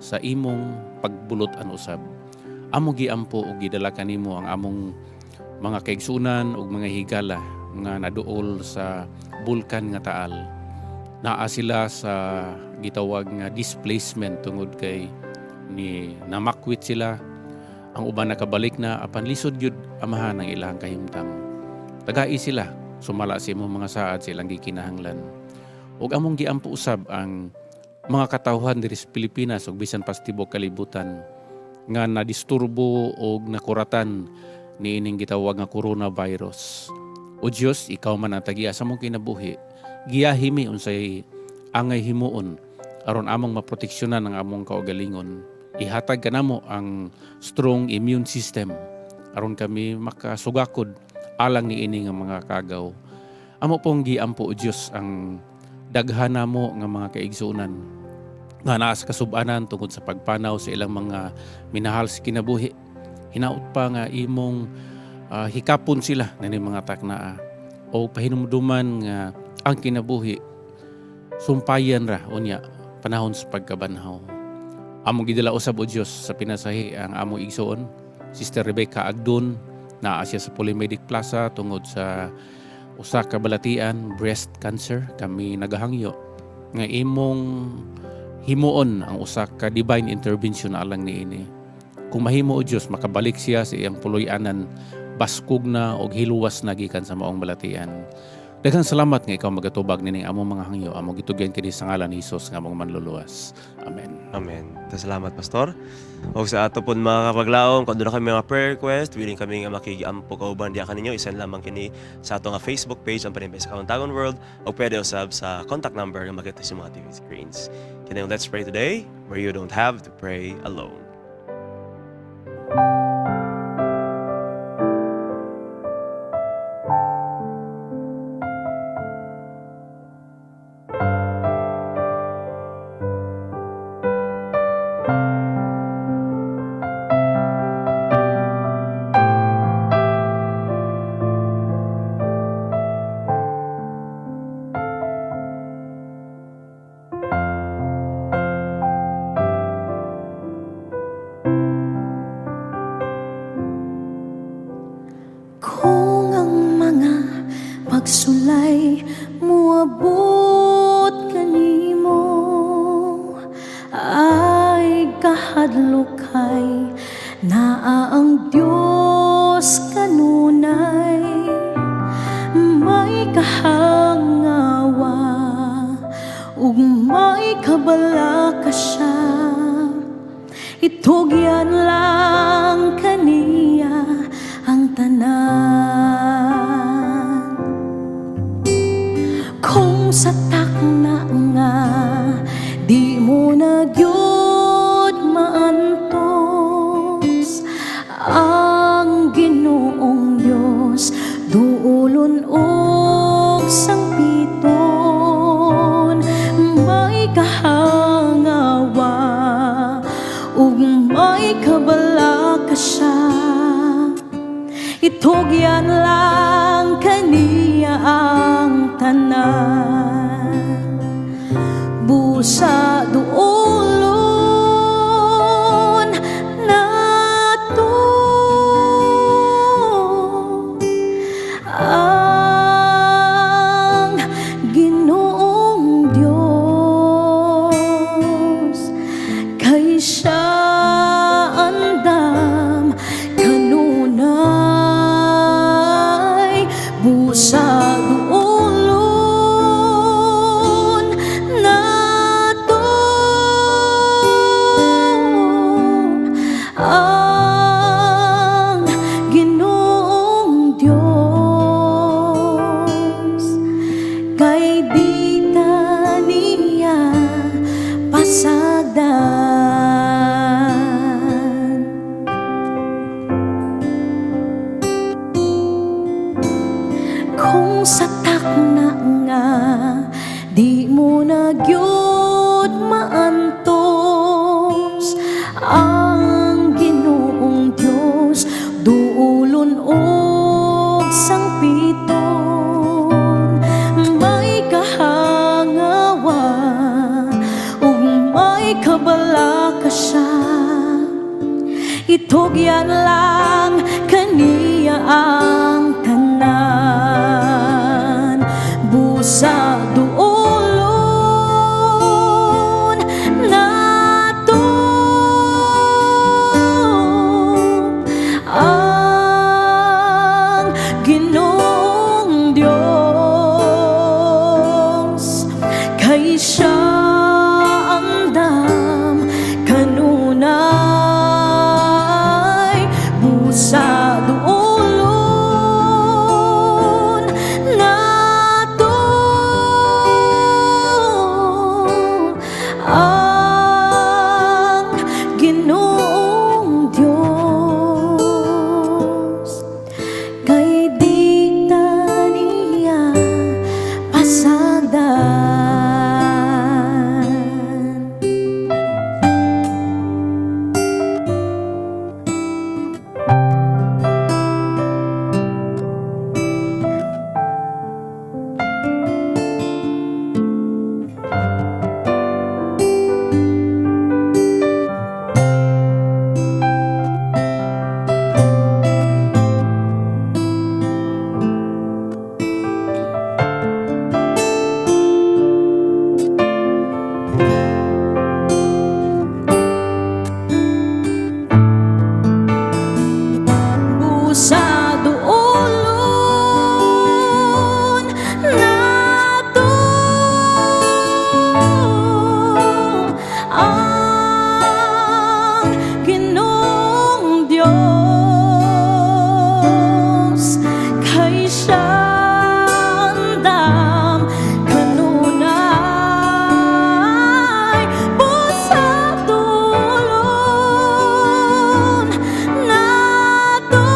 Speaker 18: sa imong pagbulot-an usab. Among giampo ug gidala kanimo ang among mga kaigsunan ug mga higala nga naduol sa bulkan nga Taal. Naa sila sa gitawag nga displacement tungod kay ni namakwit sila. Ang uban nakabalik na, apan lisod gyud, Amahan, ang ilang kahimtang. Tagai sila sumala sa imong mga saad sa ilang gikinahanglan. Ug among giampo usab ang mga katawhan diri sa Pilipinas ug bisan pa sa tibuok kalibutan nga nadisturbo og nakuratan niining gitawag nga coronavirus. O Dios, ikaw man ang tagiya sa among kinabuhi. Giyahi mi unsay angay himuon aron among maproteksyonan ang among kaugalingon. Ihatag kanamo ang strong immune system aron kami makasugakod alang niini nga mga kagaw. Amo pong giampo, o Dios, ang daghan namo nga mga kaigsuonan nga naa sa kasubanan tungod sa pagpanaw sa ilang mga minahal sa kinabuhi. Hinaut pa nga imong hikapon sila na ni mga taknaa o pahinumduman nga ang kinabuhi sumpayan ra unya panahon sa pagkabanhaw. Among gidala usab, o Dios, sa pinasahi ang among igsoon, Sister Rebecca Agdon, naa siya sa Polymedic Plaza tungod sa usa ka balatian, breast cancer. Kami nagahangyo nga imong himuon ang usa ka divine intervention alang niini. Kung mahimo, o Dios, makabalik siya sa iyang puloy-anan baskog na og hiluwas na gikan sa maong balatian. Daghang salamat nga ikaw magatubag nining among mga hangyo. Among gitugyan kini sa ngalan ni Hesus nga among manluluwas. Amen.
Speaker 6: Amen. Salamat, Pastor. O sa ato pud mga kapaglaom, kung doon kami mga prayer request, willing kami nga makigampo kauban diya kaninyo, isend lamang kini sa ato nga Facebook page ang Panimpay sa Kabuntagon World o pwede usab sa contact number nga makita sa mga TV screens. Kini ang Let's Pray Today, where you don't have to pray alone.
Speaker 12: Pagsulay muabot kanimo, ay kahadlokay naa ang Dios kanunay, may kahangawa ug may kabalaka siya. Itugyan lang kaniya ang tanan. Kung sa takna nga di mo na gyud maantos ang Ginoong Dios, duolon og sangpiton, may kahangawa ug may kabalaka siya. Itugyan lang kaniya ang tanan. Busa duolon nato ang Ginoong Dios, kay siya andam kanunay. Busa duolon nato ang Ginoong Dios, kay di ta niya pasagdan. Kung sa takna nga di mo na gyud maantos ang Ginoong Dios, duolon og sangpiton, may kahangawa ug may kabalaka siya. Itugyan lang kaniya ang tanan. Busa duolon nato ang Ginoong Dios, kay siya andam kanunay. Busa duolon nato ang Ginoong Dios, kay di ta niya pasagdan. Busa duolon nato ang Ginoong Dios, kay siya andam kanunay. Busa duolon nato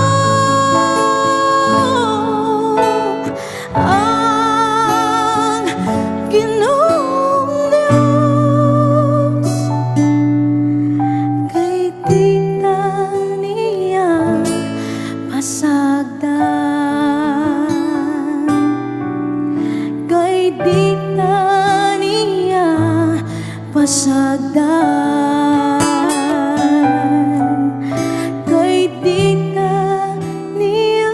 Speaker 12: ang Ginoong Dios, kay di ta niya pasagdan, kay di ta niya pasagdan, kay di ta niya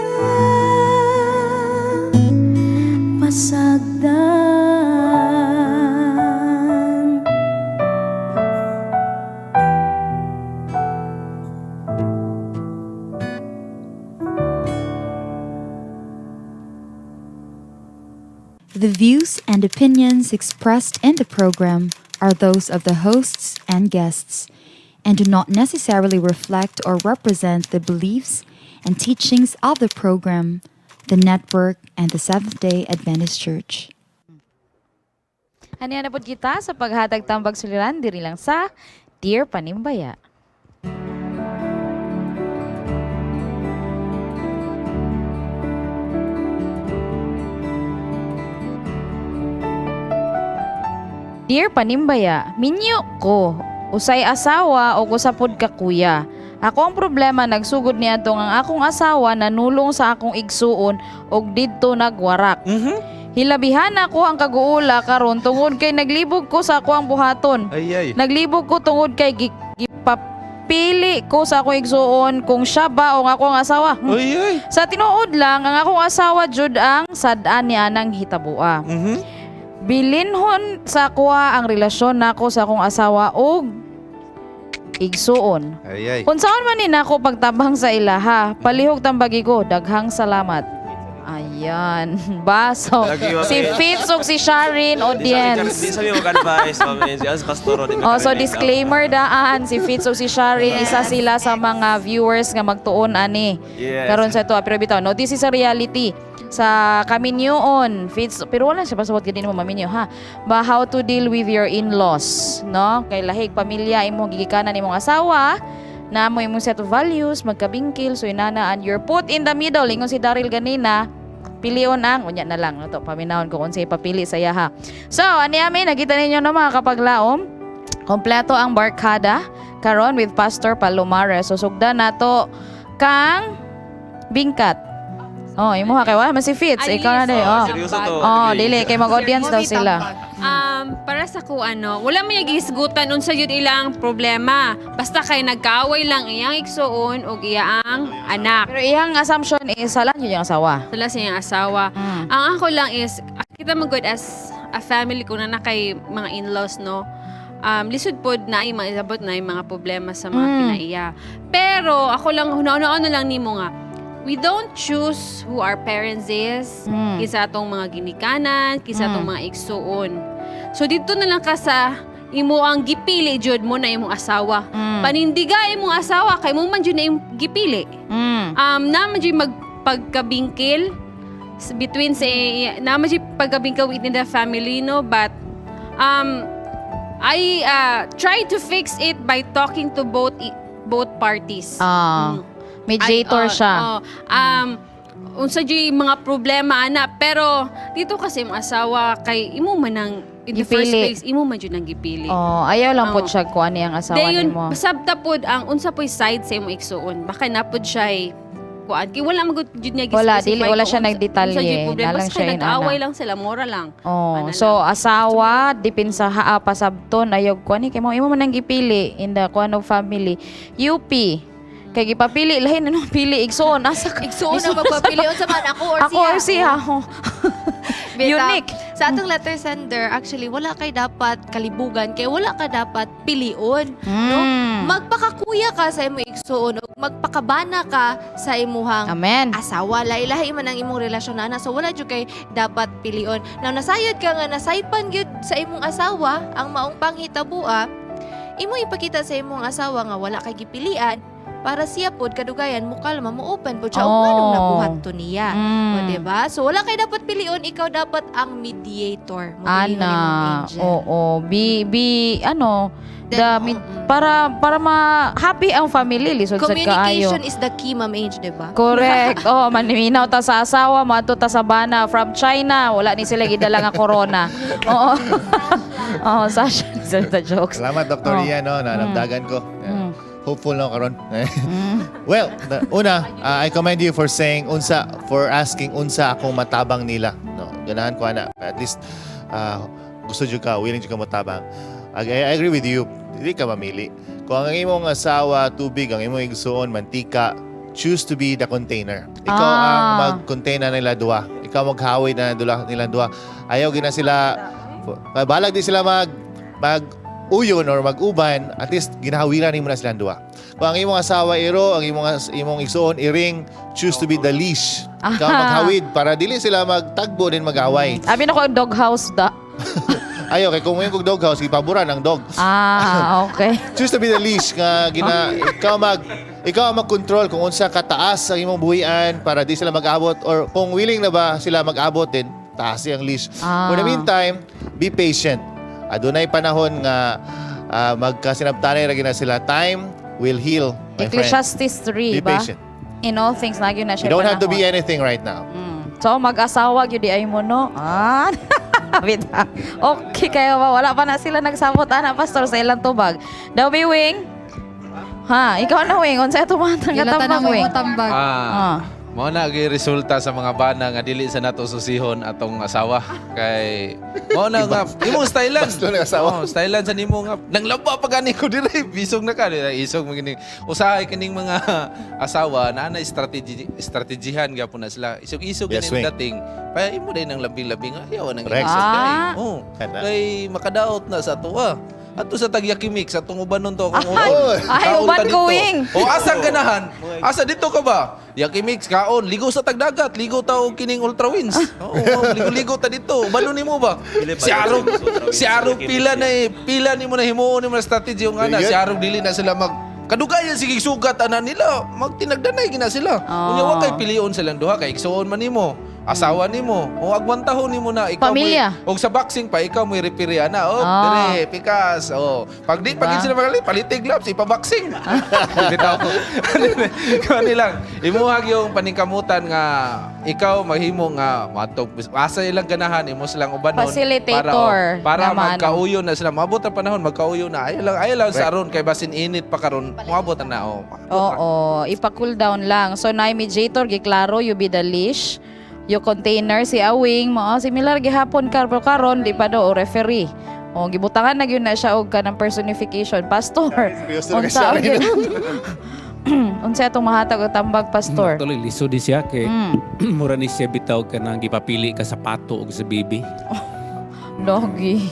Speaker 1: The views and opinions expressed in the program are those of the hosts and guests and do not necessarily reflect or represent the beliefs and teachings of the program, the network, and the Seventh day Adventist Church.
Speaker 17: Haniya na pod kita sa paghatag tambag suliran diri lang sa Dear Panimbaya. Dear Panimbaya, minyo ko. Usay asawa o usa pod ka kuya. Ako ang problema, nagsugod niadto ang akong asawa nanulong sa akong igsuon og didto nagwarak. Hilabihan ako ang kaguula karon tungod kay naglibog ko sa ako ang buhaton.
Speaker 4: Ay, ay.
Speaker 17: Naglibog ko tungod kay gipapili ko sa akong igsuon kung siya ba o ang akong asawa.
Speaker 4: Ay, ay.
Speaker 17: Sa tinuod lang, ang akong asawa jud ang sad-an ni anang hitabua. Bilinhon sa kuha ang relasyon nako sa akong asawa og igsuon.
Speaker 4: Ay, ay.
Speaker 17: Unsaon man ni nako pagtabang sa ilaha, palihog tambagi ko, daghang salamat. Ayan, baso.
Speaker 6: Lagi, ma'am.
Speaker 17: Si Fitz ug si Sharin audience.
Speaker 6: Di sa mi mag-advise, Ma'am Angie. As pastor, di mi
Speaker 17: Oh, so
Speaker 6: ka-relate.
Speaker 17: disclaimer daan, si Fitz ug si Sharin, isa sila sa mga viewers nga magtuon ani.
Speaker 6: Yes.
Speaker 17: Karon sa ito, pero bitaw, no, this is a reality sa kaminyoon, Fitz, pero wala siya pasabot gid mo maminyo ha. Ba how to deal with your in-laws, no? Kay lahig pamilya imong gigikanan imong asawa, na mo imong set of values, magkabingkil, so inana and you're put in the middle. Ingon si Daryl ganina, pilion ang unya na lang no to, paminahon ko unsay ipapili sa iyaha. So, ani ami nakita ninyo no mga kapaglaom, kompleto ang barkada karon with Pastor Palomares. So sugdan nato kang Bingkat. Oh, imo ha kay wala man si Fitz,
Speaker 15: Ay,
Speaker 17: ikaw na
Speaker 15: dili.
Speaker 17: day.
Speaker 15: Oh,
Speaker 17: Oh.
Speaker 15: seryoso to.
Speaker 17: Oh, dili kay mag-audience daw sila.
Speaker 15: Para sa ko ano, wala man yung gihisgutan unsa yun ilang problema. Basta kay nagkaaway lang iyang igsuon og iyang anak.
Speaker 17: Pero iyang assumption is sala yun yung asawa.
Speaker 15: Sala sa iyang asawa. Ang ako lang is kita man good as a family kung na kay mga in-laws, no. Lisod pod na ay mga isabot na yung mga problema sa mga kinaiya. Pero ako lang huna-hunaan na lang nimo nga we don't choose who our parents is, kinsa atong mga ginikanan, kinsa atong mga igsuon. So dito na lang ka sa imo ang gipili jud mo na imong asawa. Panindiga imong asawa kay mo man jud na imong gipili. Na man jud magpagkabingkil between sa na man jud pagkabingkil within the family, no, but I try to fix it by talking to both parties.
Speaker 17: Ah. Mediator
Speaker 15: Ay, oh,
Speaker 17: siya.
Speaker 15: Oh, unsa jud mga problema ana, pero dito kasi imong asawa kay imo man ang in the first
Speaker 17: Gipili.
Speaker 15: place imo man jud ang gipili.
Speaker 17: Oh, ayaw lang po
Speaker 15: Oo.
Speaker 17: siya kung ano yung asawa
Speaker 15: Dayon,
Speaker 17: nimo.
Speaker 15: sabta pod ang unsa po'y side sa imong igsuon. Baka na pod siya kuan kay wala man gud jud niya
Speaker 17: Wala,
Speaker 15: gi-specify
Speaker 17: dili, wala
Speaker 15: kung
Speaker 17: siya nagdetalye.
Speaker 15: unsa jud problema.
Speaker 17: Nalang
Speaker 15: Basta
Speaker 17: siya inana.
Speaker 15: nag-away lang sila, mora lang.
Speaker 17: Oh,
Speaker 15: Ana
Speaker 17: so asawa dipinsa ha pasabton ayaw kuan ni kay mo imo man ang gipili in the kuan of family. UP kay gipapili lahin ano pili igsuon asa ka
Speaker 3: Igsuon ang magpapili unsa man ako or
Speaker 17: Ako
Speaker 3: siya.
Speaker 17: or siya. Oh.
Speaker 3: Bitaw.
Speaker 17: Unique.
Speaker 3: Sa atong letter sender, actually wala kay dapat kalibugan kay wala ka dapat pilion, no? Magpakakuya ka sa imong igsuon ug magpakabana ka sa imuhang
Speaker 17: Amen.
Speaker 3: asawa. Lahi-lahi man ang imong relasyon ana. So wala jud kay dapat pilion. Now nasayod ka nga nasaypan gyud sa imong asawa ang maong panghitabua, imo ipakita sa imong asawa nga wala kay gipilian para siya pod kadugayan mo kalma mo open pod siya oh.
Speaker 17: Oh.
Speaker 3: Nganong nabuhat to niya. O, diba? So wala kay dapat pilion, ikaw dapat ang mediator. Mo
Speaker 17: Ana,
Speaker 3: angel.
Speaker 17: oo, be ano, the para ma happy ang family lisod sad kaayo.
Speaker 3: Communication is the key, Ma'am Ange, diba?
Speaker 17: Correct. Oh, maniminaw ta sa asawa, moadto ta sa bana from China. Wala ni sila gidala nga corona. Oo. Oo, Sasha, the jokes.
Speaker 2: Salamat, Dr.
Speaker 17: Oh.
Speaker 2: Rian, no, nanamdagan ko. Yeah. Hopeful na ako karon. Well, una, I commend you for saying unsa, for asking unsa akong matabang nila. No, ganahan ko ana. At least gusto jud ka, willing jud ka motabang. I agree with you. Dili ka mamili. Kung ang imong asawa tubig, ang imong igsuon mantika, choose to be the container. Ikaw ang mag-contain na nila duha. Ikaw maghawid na nila duha. Ayaw gina sila, balag di sila mag uyon or mag-uban, at least ginahawiran nimo na silang duha. Kung ang imong asawa iro, ang imong igsuon iring, choose to be the leash. Ikaw maghawid para dili sila magtagbo din mag-away.
Speaker 17: Abi na ko ang doghouse da.
Speaker 2: Ayo kay kung mo yung doghouse, gipaboran ang dog.
Speaker 17: Ah, okay.
Speaker 2: Choose to be the leash nga gina ikaw ang mag-control kung unsa kataas ang imong buhian para di sila mag-abot or kung willing na ba sila mag-abot din taas ang leash. For the meantime, be patient. Adunay panahon nga magkasinabtanay ra gina sila. Time will heal, my friend.
Speaker 17: Ecclesiastes 3
Speaker 2: Be
Speaker 17: ba?
Speaker 2: patient.
Speaker 17: In all things na gyud na siya
Speaker 2: You don't have to be
Speaker 17: panahon.
Speaker 2: anything right now.
Speaker 17: So mag-asawa gyud di ay mo no. Ah. Bita. Okay kayo ba wala pa na sila nagsabot ana, pastor, sa ilang tubag. Daw be wing. Ha, ikaw na wing unsa ato mga
Speaker 1: Ilatan
Speaker 17: tambag
Speaker 1: ang
Speaker 17: wing?
Speaker 1: imong tambag.
Speaker 4: Ah. Mao na gyud resulta sa mga bana nga dili sa nato susihon atong asawa kay mao na nga imong stylan.
Speaker 9: Basto ng asawa.
Speaker 4: Oh, stylan sa nimo nga nanglaba pa gani ko dire bisog na ka isog mo gini. Usahay kining mga asawa na na strategy strategihan gyapon na sila. Isog-isog
Speaker 2: Yes,
Speaker 4: gani
Speaker 2: wing.
Speaker 4: dating. Pa imo day nang labing-labing ayaw nang
Speaker 2: Correct.
Speaker 4: isog day. Oh,
Speaker 2: Kana.
Speaker 4: kay makadaot na sa tuwa. Ato sa Tagyakimik, sa itong ubanon to, akong
Speaker 17: Ay,
Speaker 4: utol.
Speaker 17: ay,
Speaker 4: Kaon
Speaker 17: uban
Speaker 4: ta dito.
Speaker 17: ko, wing.
Speaker 4: O asang ganahan? Asa dito ka ba? Yakimix, kaon, ligo sa tagdagat, ligo ta og kining ultra wins. Oo, oh, ligo-ligo ta dito. Ubanon nimo ba? Si Arog, si Arog pila na eh, pila nimo na himuon nimo na strategy yung ana. Si Arog dili na sila mag kadugayan sige sugat ana nila, magtinagdanay gina sila. Unya wa kay pilion silang duha kay igsuon man nimo. Asawa nimo, o agwantahon nimo na ikaw mo'y-
Speaker 17: Pamilya.
Speaker 4: og sa boxing pa ikaw mo'y referee ana. Oh, dire pikas. Oh, pag di pag
Speaker 17: Diba?
Speaker 4: sila magali palitig gloves ipa-boxing. Bitaw. Kani lang imuhag yung paningkamutan nga ikaw mahimo nga matog asa ilang ganahan imo silang ubanon
Speaker 17: Facilitator
Speaker 4: para oh, para
Speaker 17: na maano.
Speaker 4: magkauyo na sila. Maabot ang panahon magkauyo na. Ayaw lang sa aron kay basin init pa karon moabot na oh.
Speaker 17: Oo, ipa-cool down lang. So, na mediator, giklaro, you be the leash. You container, si Awing, mo, similar gihapon kar pero karon di pa do, o referee. O, gibutangan na gyud na siya og kanang personification. Pastor,
Speaker 2: Seryoso na
Speaker 17: unsa
Speaker 2: siya rin.
Speaker 17: unsa atong mahatag og tambag, pastor?
Speaker 18: Tuloy lisod di siya kay mura ni siya bitaw ka nang gipapili ka sa pato og sa bibi.
Speaker 17: Doggy.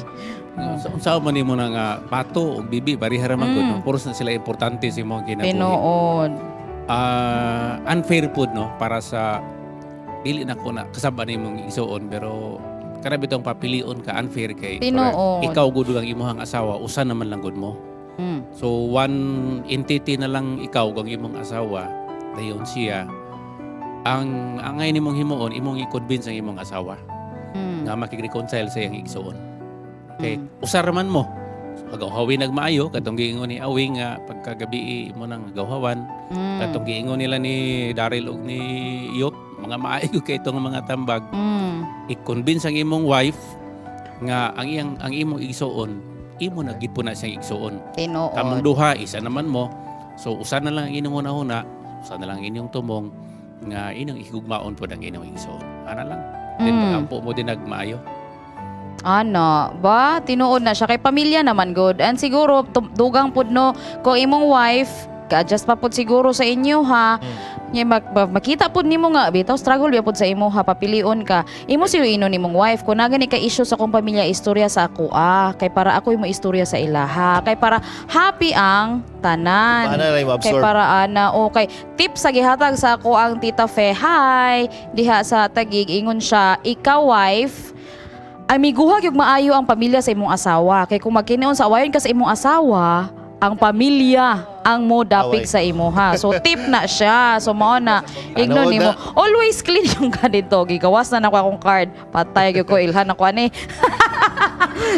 Speaker 18: Unsa man nimo na nga pato og bibi pareha ra man gud no? Puros na sila importante sa imong kinabuhi.
Speaker 17: Tinuod.
Speaker 18: Ah, unfair pud no para sa dili na ko na kasaba nimong igsuon pero kana bitong papilion ka unfair kay
Speaker 17: Tinuod.
Speaker 18: ikaw gud ang imong asawa usa naman lang gud mo. So one entity na lang ikaw ug ang imong asawa dayon siya ang angay nimong himuon imong i-convince ang imong asawa nga makig-reconcile sa iyang igsuon. Okay, usar man mo. So, agawhawi nagmaayo katong giingon ni Awing nga pagkagabi imo nang agawhawan. Katong giingon nila ni Daryl ug ni Yop, mga maayo kay itong mga tambag. I-convince ang imong wife nga ang iyang ang imong igsuon, imo na gid po na siyang igsuon.
Speaker 17: Tinuod.
Speaker 18: Kamong duha isa naman mo. So usa na lang ang inyong hunahuna, usa na lang ang inyong tumong nga inyong higugmaon pod ang inyong igsuon. Ana lang. Then pagampo mo din nagmaayo.
Speaker 17: Ano, ba tinuod na siya kay pamilya naman good. And siguro dugang pud no kung imong wife ka-adjust pa pud siguro sa inyo ha. Nya makita pud nimo nga bitaw struggle biya pud sa imo ha papilion ka. Imo siyo inon nimong wife kung naa gani ka issue sa akong pamilya istorya sa ako ah kay para ako imo istorya sa ilaha kay para happy ang tanan.
Speaker 2: Paano na
Speaker 17: Kay
Speaker 2: i-absorb?
Speaker 17: para ana okay. Tip sa gihatag sa ako ang Tita Fe. Hi diha sa Tagig ingon siya ikaw wife amiguha gyud maayo ang pamilya sa imong asawa kay kung magkinion sa awayon ka sa imong asawa ang pamilya ang mo dapig
Speaker 2: Away.
Speaker 17: sa imo ha. So tip na siya. So mao na igno
Speaker 2: Ano
Speaker 17: nimo.
Speaker 2: na?
Speaker 17: Always clean yung ganito. Gigawas na nako akong card. Patay gyud ko ilhan ako ani.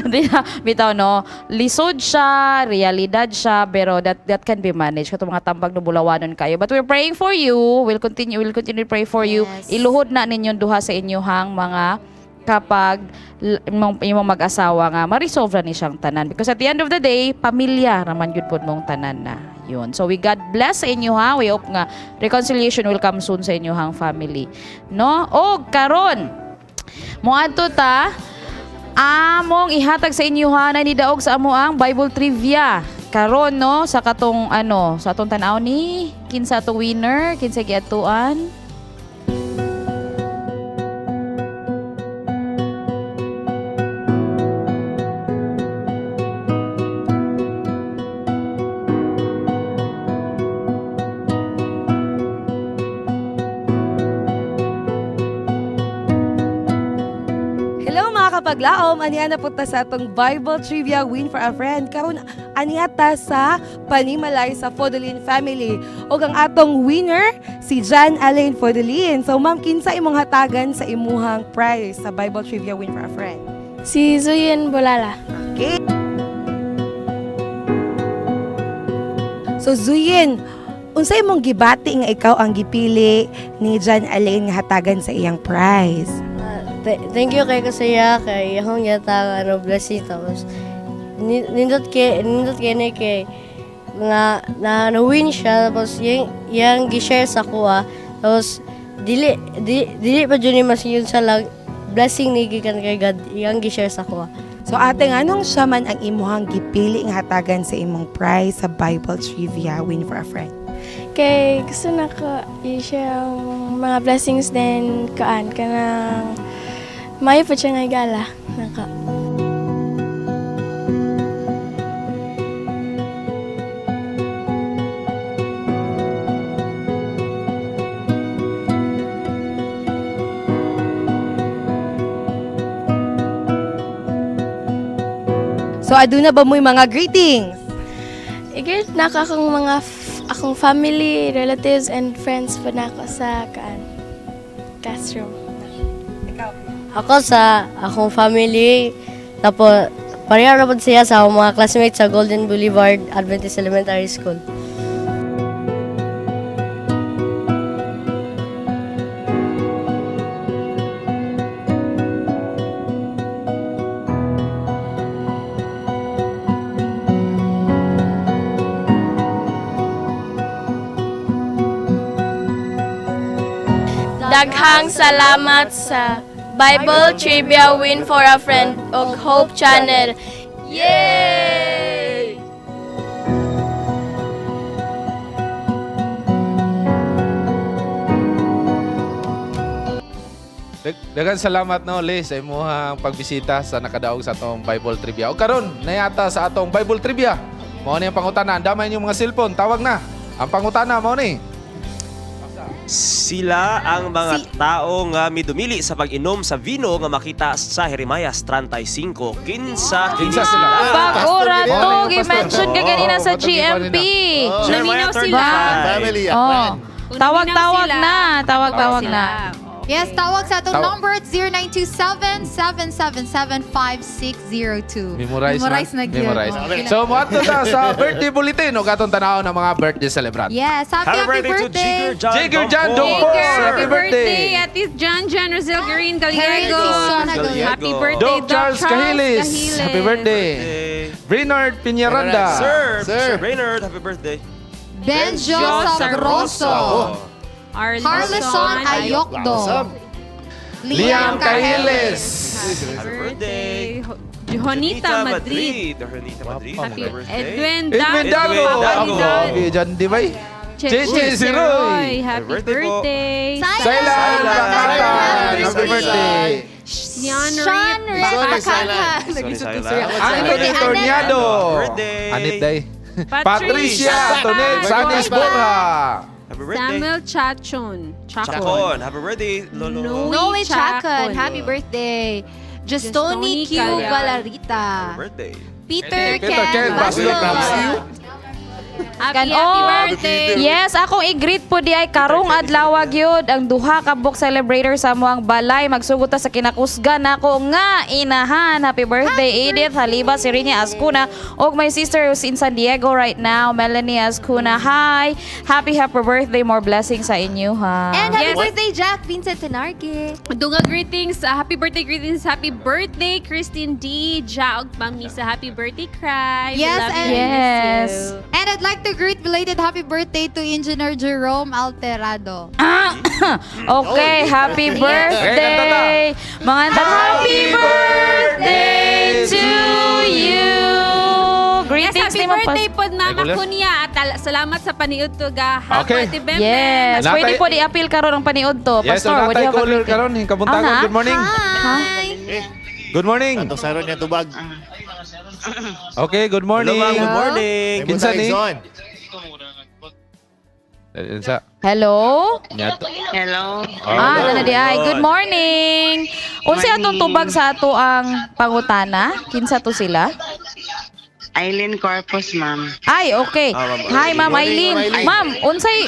Speaker 17: Di na, bitaw no, lisod siya, realidad siya, pero that can be managed. Katong mga tambag no bulawanon kayo. But we're praying for you. We'll continue to pray for you. Iluhod na ninyong duha sa inyohang mga kapag imong mag-asawa nga ma-resolve na ni siyang tanan because at the end of the day pamilya raman gyud pod mong tanan na yun. So we God bless sa inyo ha. We hope nga reconciliation will come soon sa inyohang family no. Og karon moadto ta among ihatag sa inyo ha na nidaog sa amo ang Bible trivia karon no sa katong ano sa atong tan-aw ni kinsa atong winner kinsa giadtuan.
Speaker 19: Hello mga kapaglaom, aniya na punta sa atong Bible Trivia Win for a Friend. Karon aniya ta sa panimalay sa Fodolin family. Ug ang atong winner si Jan Alain Fodolin. So ma'am, kinsa imong hatagan sa imuhang prize sa Bible Trivia Win for a Friend?
Speaker 20: Si Zuyen Bolala.
Speaker 19: Okay. So Zuyin, unsa imong gibati nga ikaw ang gipili ni Jan Alain nga hatagan sa iyang prize?
Speaker 20: Thank you kay Kasaya kay akong yata ano blessing, tapos nindot kay ni kay nga na na-win siya, tapos yang gi-share sa kuha, tapos dili pa jud ni mas yun sa lang blessing ni gikan kay God yang gi-share sa kuha.
Speaker 19: So ate, nganong siya man ang imuhang gipili nga hatagan sa imong prize sa Bible Trivia Win for a Friend?
Speaker 20: Kay gusto na ko i-share ang mga blessings din kaan kanang maayo po siya nga gala naka.
Speaker 19: So aduna ba mo'y mga greetings?
Speaker 20: I-greet na ako akong mga akong family, relatives, and friends po na ako sa kaan, classroom. Ako sa akong family, tapos pareho na po siya sa akong mga classmates sa Golden Boulevard Adventist Elementary School.
Speaker 21: Daghang salamat sa Bible Trivia Win for a Friend og Hope Channel. Yay!
Speaker 4: Daghang salamat no, Liz, sa imuhang pagbisita sa nakadaog sa atong Bible Trivia. O karon, nayata sa atong Bible Trivia. Mao ni ang pangutana. Andamay inyong mga cellphone, tawag na. Ang pangutana mao ni.
Speaker 6: Sila ang mga tao nga midumili sa pag-inom sa vino nga makita sa Jeremias 35. Kinsa
Speaker 4: Kinsa sila?
Speaker 17: Bag-ora to,
Speaker 4: Pastor.
Speaker 17: gi-mention ka ganina sa
Speaker 4: Oo,
Speaker 17: GMP.
Speaker 2: Jeremiah
Speaker 15: Naminaw sila.
Speaker 2: 35. Family, a
Speaker 17: Oh.
Speaker 2: friend.
Speaker 17: Tawag-tawag na, tawag-tawag na.
Speaker 1: Yes, tawag sa atong
Speaker 4: Tawag.
Speaker 1: number 0927-777-5602.
Speaker 4: Memorize,
Speaker 1: Memorize na
Speaker 4: man.
Speaker 1: gyud.
Speaker 4: Memorize.
Speaker 1: Okay.
Speaker 4: So, moadto ta sa birthday bulletin o katong tanaw ng mga birthday celebrant.
Speaker 1: Yes, happy, happy birthday.
Speaker 4: Jigger John Dongpo.
Speaker 15: Jigger,
Speaker 4: Happy birthday.
Speaker 15: Ate John John Rosel Green
Speaker 1: Harry
Speaker 15: Gallego.
Speaker 1: Susana
Speaker 15: Happy birthday,
Speaker 4: Doc Charles Cahiles. Happy birthday. Brainerd Piñaranda.
Speaker 6: Sir, Sir Brainerd, happy birthday.
Speaker 1: Benjo Sabroso. Harlison Ayokdo.
Speaker 4: Liam Cahiles.
Speaker 6: Happy birthday.
Speaker 15: Juanita Madrid.
Speaker 6: Juanita Madrid.
Speaker 15: Happy
Speaker 6: Happy birthday.
Speaker 15: Edwin
Speaker 4: Edwin
Speaker 15: Dago.
Speaker 4: Dago. Grabe, dyan, di ba? Cheche Siroy.
Speaker 15: Happy
Speaker 6: birthday po.
Speaker 15: birthday.
Speaker 4: Sailan Pakatan. Happy birthday.
Speaker 15: Sean
Speaker 1: Sean
Speaker 15: Reed.
Speaker 1: Reed
Speaker 2: Sorry,
Speaker 1: Pakatan.
Speaker 2: Sorry,
Speaker 4: Anthony Torniado.
Speaker 6: Birthday.
Speaker 4: Anit day. Patricia Antoinette Sanis Borja.
Speaker 6: Happy birthday.
Speaker 15: Samuel Chachon. Chacon.
Speaker 6: Chacon. Happy birthday, Lolo.
Speaker 3: Noe Chacon, happy birthday. Justoni
Speaker 15: Justoni
Speaker 3: Q.
Speaker 15: Galarita.
Speaker 3: Galarita.
Speaker 6: Happy birthday.
Speaker 3: Peter
Speaker 4: Peter Ken
Speaker 3: Ken
Speaker 4: Bastos.
Speaker 3: Bastos.
Speaker 15: Happy, happy birthday.
Speaker 17: Yes, akong i-greet po di ay karong adlaw gyud ang duha ka book celebrator sa amuang balay magsugot ta sa kinakusgan nako nga inahan. Happy birthday, Edith Haliba Sirinya Ascuna ug my sister who's in San Diego right now, Melanie Ascuna. Hi. Happy happy birthday, more blessings sa inyo ha.
Speaker 3: And happy
Speaker 15: Yes.
Speaker 3: birthday, Jack Vincent Tenarque.
Speaker 15: Dunga greetings, happy birthday greetings, happy birthday Christine D. Jaog Pamisa, happy birthday Cry. We
Speaker 1: Yes,
Speaker 15: love you
Speaker 1: and-
Speaker 15: and miss
Speaker 17: Yes.
Speaker 15: you.
Speaker 1: And I'd like to greet belated happy birthday to Engineer Jerome Alterado.
Speaker 17: Okay, happy birthday. Mga happy birthday to you. Greetings
Speaker 15: Yes, happy
Speaker 17: ni Ma'am Pas-
Speaker 15: birthday po Mama
Speaker 4: Ay, kulit.
Speaker 15: Kunya. At salamat sa paniud to ga.
Speaker 4: Okay.
Speaker 15: Happy Bembe.
Speaker 17: Yes,
Speaker 4: Natay-
Speaker 17: pwede po di-appeal karon ang paniud to.
Speaker 4: Yes,
Speaker 17: Pastor, what do
Speaker 4: natay
Speaker 17: you have a
Speaker 4: caller
Speaker 17: greeting?
Speaker 4: karon kabuntagon.
Speaker 17: Ah, na?
Speaker 4: Good morning.
Speaker 17: Hi.
Speaker 4: Good morning.
Speaker 2: Atong saron niya tubag.
Speaker 4: Okay, good morning.
Speaker 6: Hello, ma'am. Good morning.
Speaker 4: Kinsa ni? Unsa?
Speaker 17: Hello?
Speaker 4: Nyato.
Speaker 7: Hello.
Speaker 17: Ah, na di ay. Good morning. Unsa atong tubag sa ato ang pangutana? Kinsa to sila?
Speaker 7: Eileen Corpus, ma'am.
Speaker 17: Ay, okay.
Speaker 7: Ah, Ma'am
Speaker 17: Hi, Ma'am
Speaker 7: Eileen.
Speaker 17: Eileen.
Speaker 7: Good morning,
Speaker 17: Ma'am,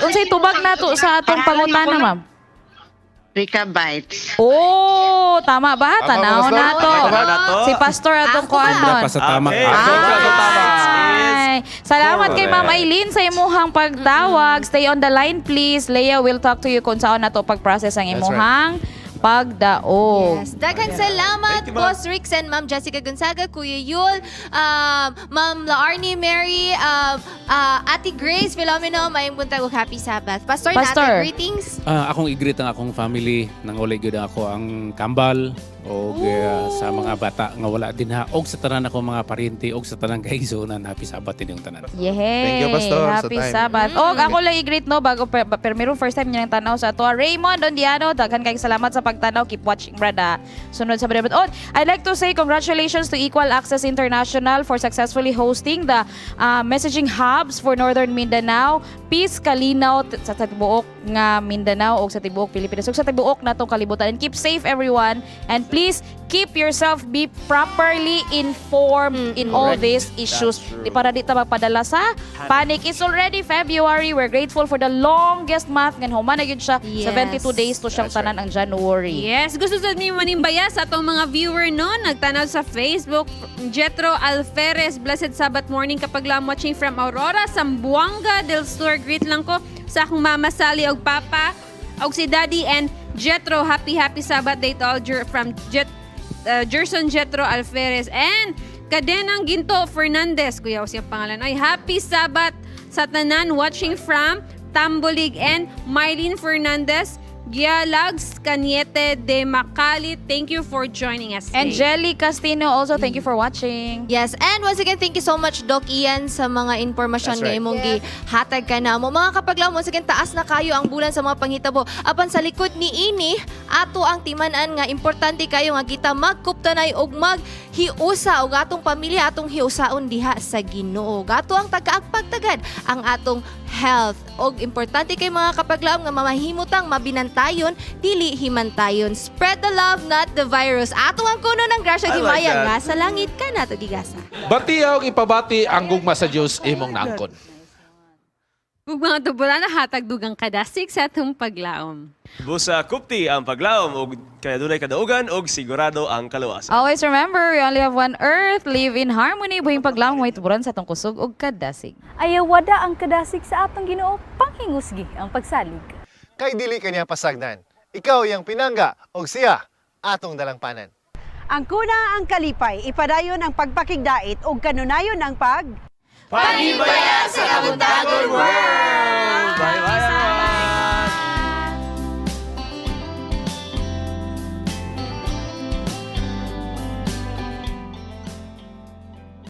Speaker 17: unsay tubag nato sa atong pangutana, ma'am?
Speaker 7: Rika Bites.
Speaker 17: Oh, tama ba?
Speaker 7: Tama,
Speaker 17: Tanaw
Speaker 7: Pastor.
Speaker 17: na to.
Speaker 7: Tama na to.
Speaker 17: Si Pastor atong kuanon.
Speaker 18: Pa sa tama.
Speaker 6: Okay.
Speaker 17: Ay, salamat kay Ma'am Eileen sa imuhang pagtawag. Stay on the line, please. Leia will talk to you kung saan na to pag-process ang
Speaker 4: That's
Speaker 17: imuhang pagdaog.
Speaker 3: Yes. Daghang salamat, Boss Ricks and Ma'am Jessica Gonzaga, Kuya Yul, Ma'am Laarni Mary, Ate Grace Filomeno, maayong buntag ug happy Sabbath. Pastor,
Speaker 17: Pastor.
Speaker 3: Nathan, greetings.
Speaker 18: Ah, akong i-greet ang akong family, nanguli gyud ako ang kambal og sa mga bata nga wala dinha og sa tanan ako mga paryente og sa tanang kaigsuonan, happy Sabbath inyong tanan.
Speaker 17: Yehey.
Speaker 4: Thank you, Pastor, sa
Speaker 17: Happy
Speaker 4: time.
Speaker 17: Sabbath. Og ako lang i-greet no bago pero first time niya nang tanaw sa ato. Raymond Ondiano, daghan kayong salamat sa pagtanaw. Keep watching, brada. Sunod sa brada. Oh, I'd like to say congratulations to Equal Access International for successfully hosting the messaging hubs for Northern Mindanao. Peace kalinaw sa tibuok nga Mindanao og sa tibuok Pilipinas ug sa tibuok natong kalibutan. And keep safe, everyone, and please keep yourself be properly informed in all
Speaker 6: Correct.
Speaker 17: these issues.
Speaker 6: That's true.
Speaker 17: Di para di ta magpadala sa panic. It's already February. We're grateful for the longest month. Ngan human na gyud siya.
Speaker 15: Yes.
Speaker 17: 72 days to siyang tanan ang January.
Speaker 15: Yes, gusto sa ni manimbaya sa atong mga viewer no, nagtanaw sa Facebook, Jetro Alferez, blessed Sabbath morning kapag lang watching from Aurora, Zamboanga del Sur. Greet lang ko sa akong mama Sally og papa og si Daddy and Jetro. Happy happy Sabbath day to all from Gerson Jetro Alferez and Kadenang Ginto Fernandez, kuya siya pangalan. Ay, happy Sabbath sa tanan watching from Tambulig and Mylene Fernandez, Gialags Cañete de Macali. Thank you for joining us
Speaker 17: And
Speaker 15: today.
Speaker 17: Jelly Castino also, thank you for watching.
Speaker 3: Yes, and once again, thank you so much, Doc Ian, sa mga impormasyon
Speaker 17: That's
Speaker 3: nga
Speaker 17: right.
Speaker 3: imong gihatag ka na mo. Mga kapaglaom, once again, taas na kayo ang bulan sa mga panghitabo. Apan sa likod ni ini, ato ang timan-an nga importante kayo nga kita magkuptanay og maghiusa og atong pamilya atong hiusaon diha sa Ginoo. Ug ato ang tagaagpagtagad ang atong health. Og importante kay mga kapaglaom nga mamahimutang mabinantayon, dili himantayon. Spread the love, not the virus. Ato ang kuno ng grasya
Speaker 4: I like
Speaker 3: himaya
Speaker 4: that.
Speaker 3: nga sa langit ka nato gigasa.
Speaker 4: Batiya og ipabati ang gugma sa Dios imong naangkon.
Speaker 15: Ug mga tuburan hatag dugang kadasig sa atong paglaom.
Speaker 6: Busa kupti ang paglaom og kanunay kadaugan og sigurado ang kaluwasan.
Speaker 17: Always remember, we only have one earth. Live in harmony. Buhing paglaom, may tuburan sa atong kusog ug kadasig.
Speaker 22: Ayawada ang kadasig sa atong Ginoo, panghingusgi ang pagsalig.
Speaker 2: Kay dili kaniya pasagdan. Ikaw iyang pinangga og siya atong dalangpanan.
Speaker 23: Ang kuna ang kalipay, ipadayon ang pagpakigdait ug kanunayon ang pag
Speaker 6: Panibaya sa Kabuntagon World! Bye-bye!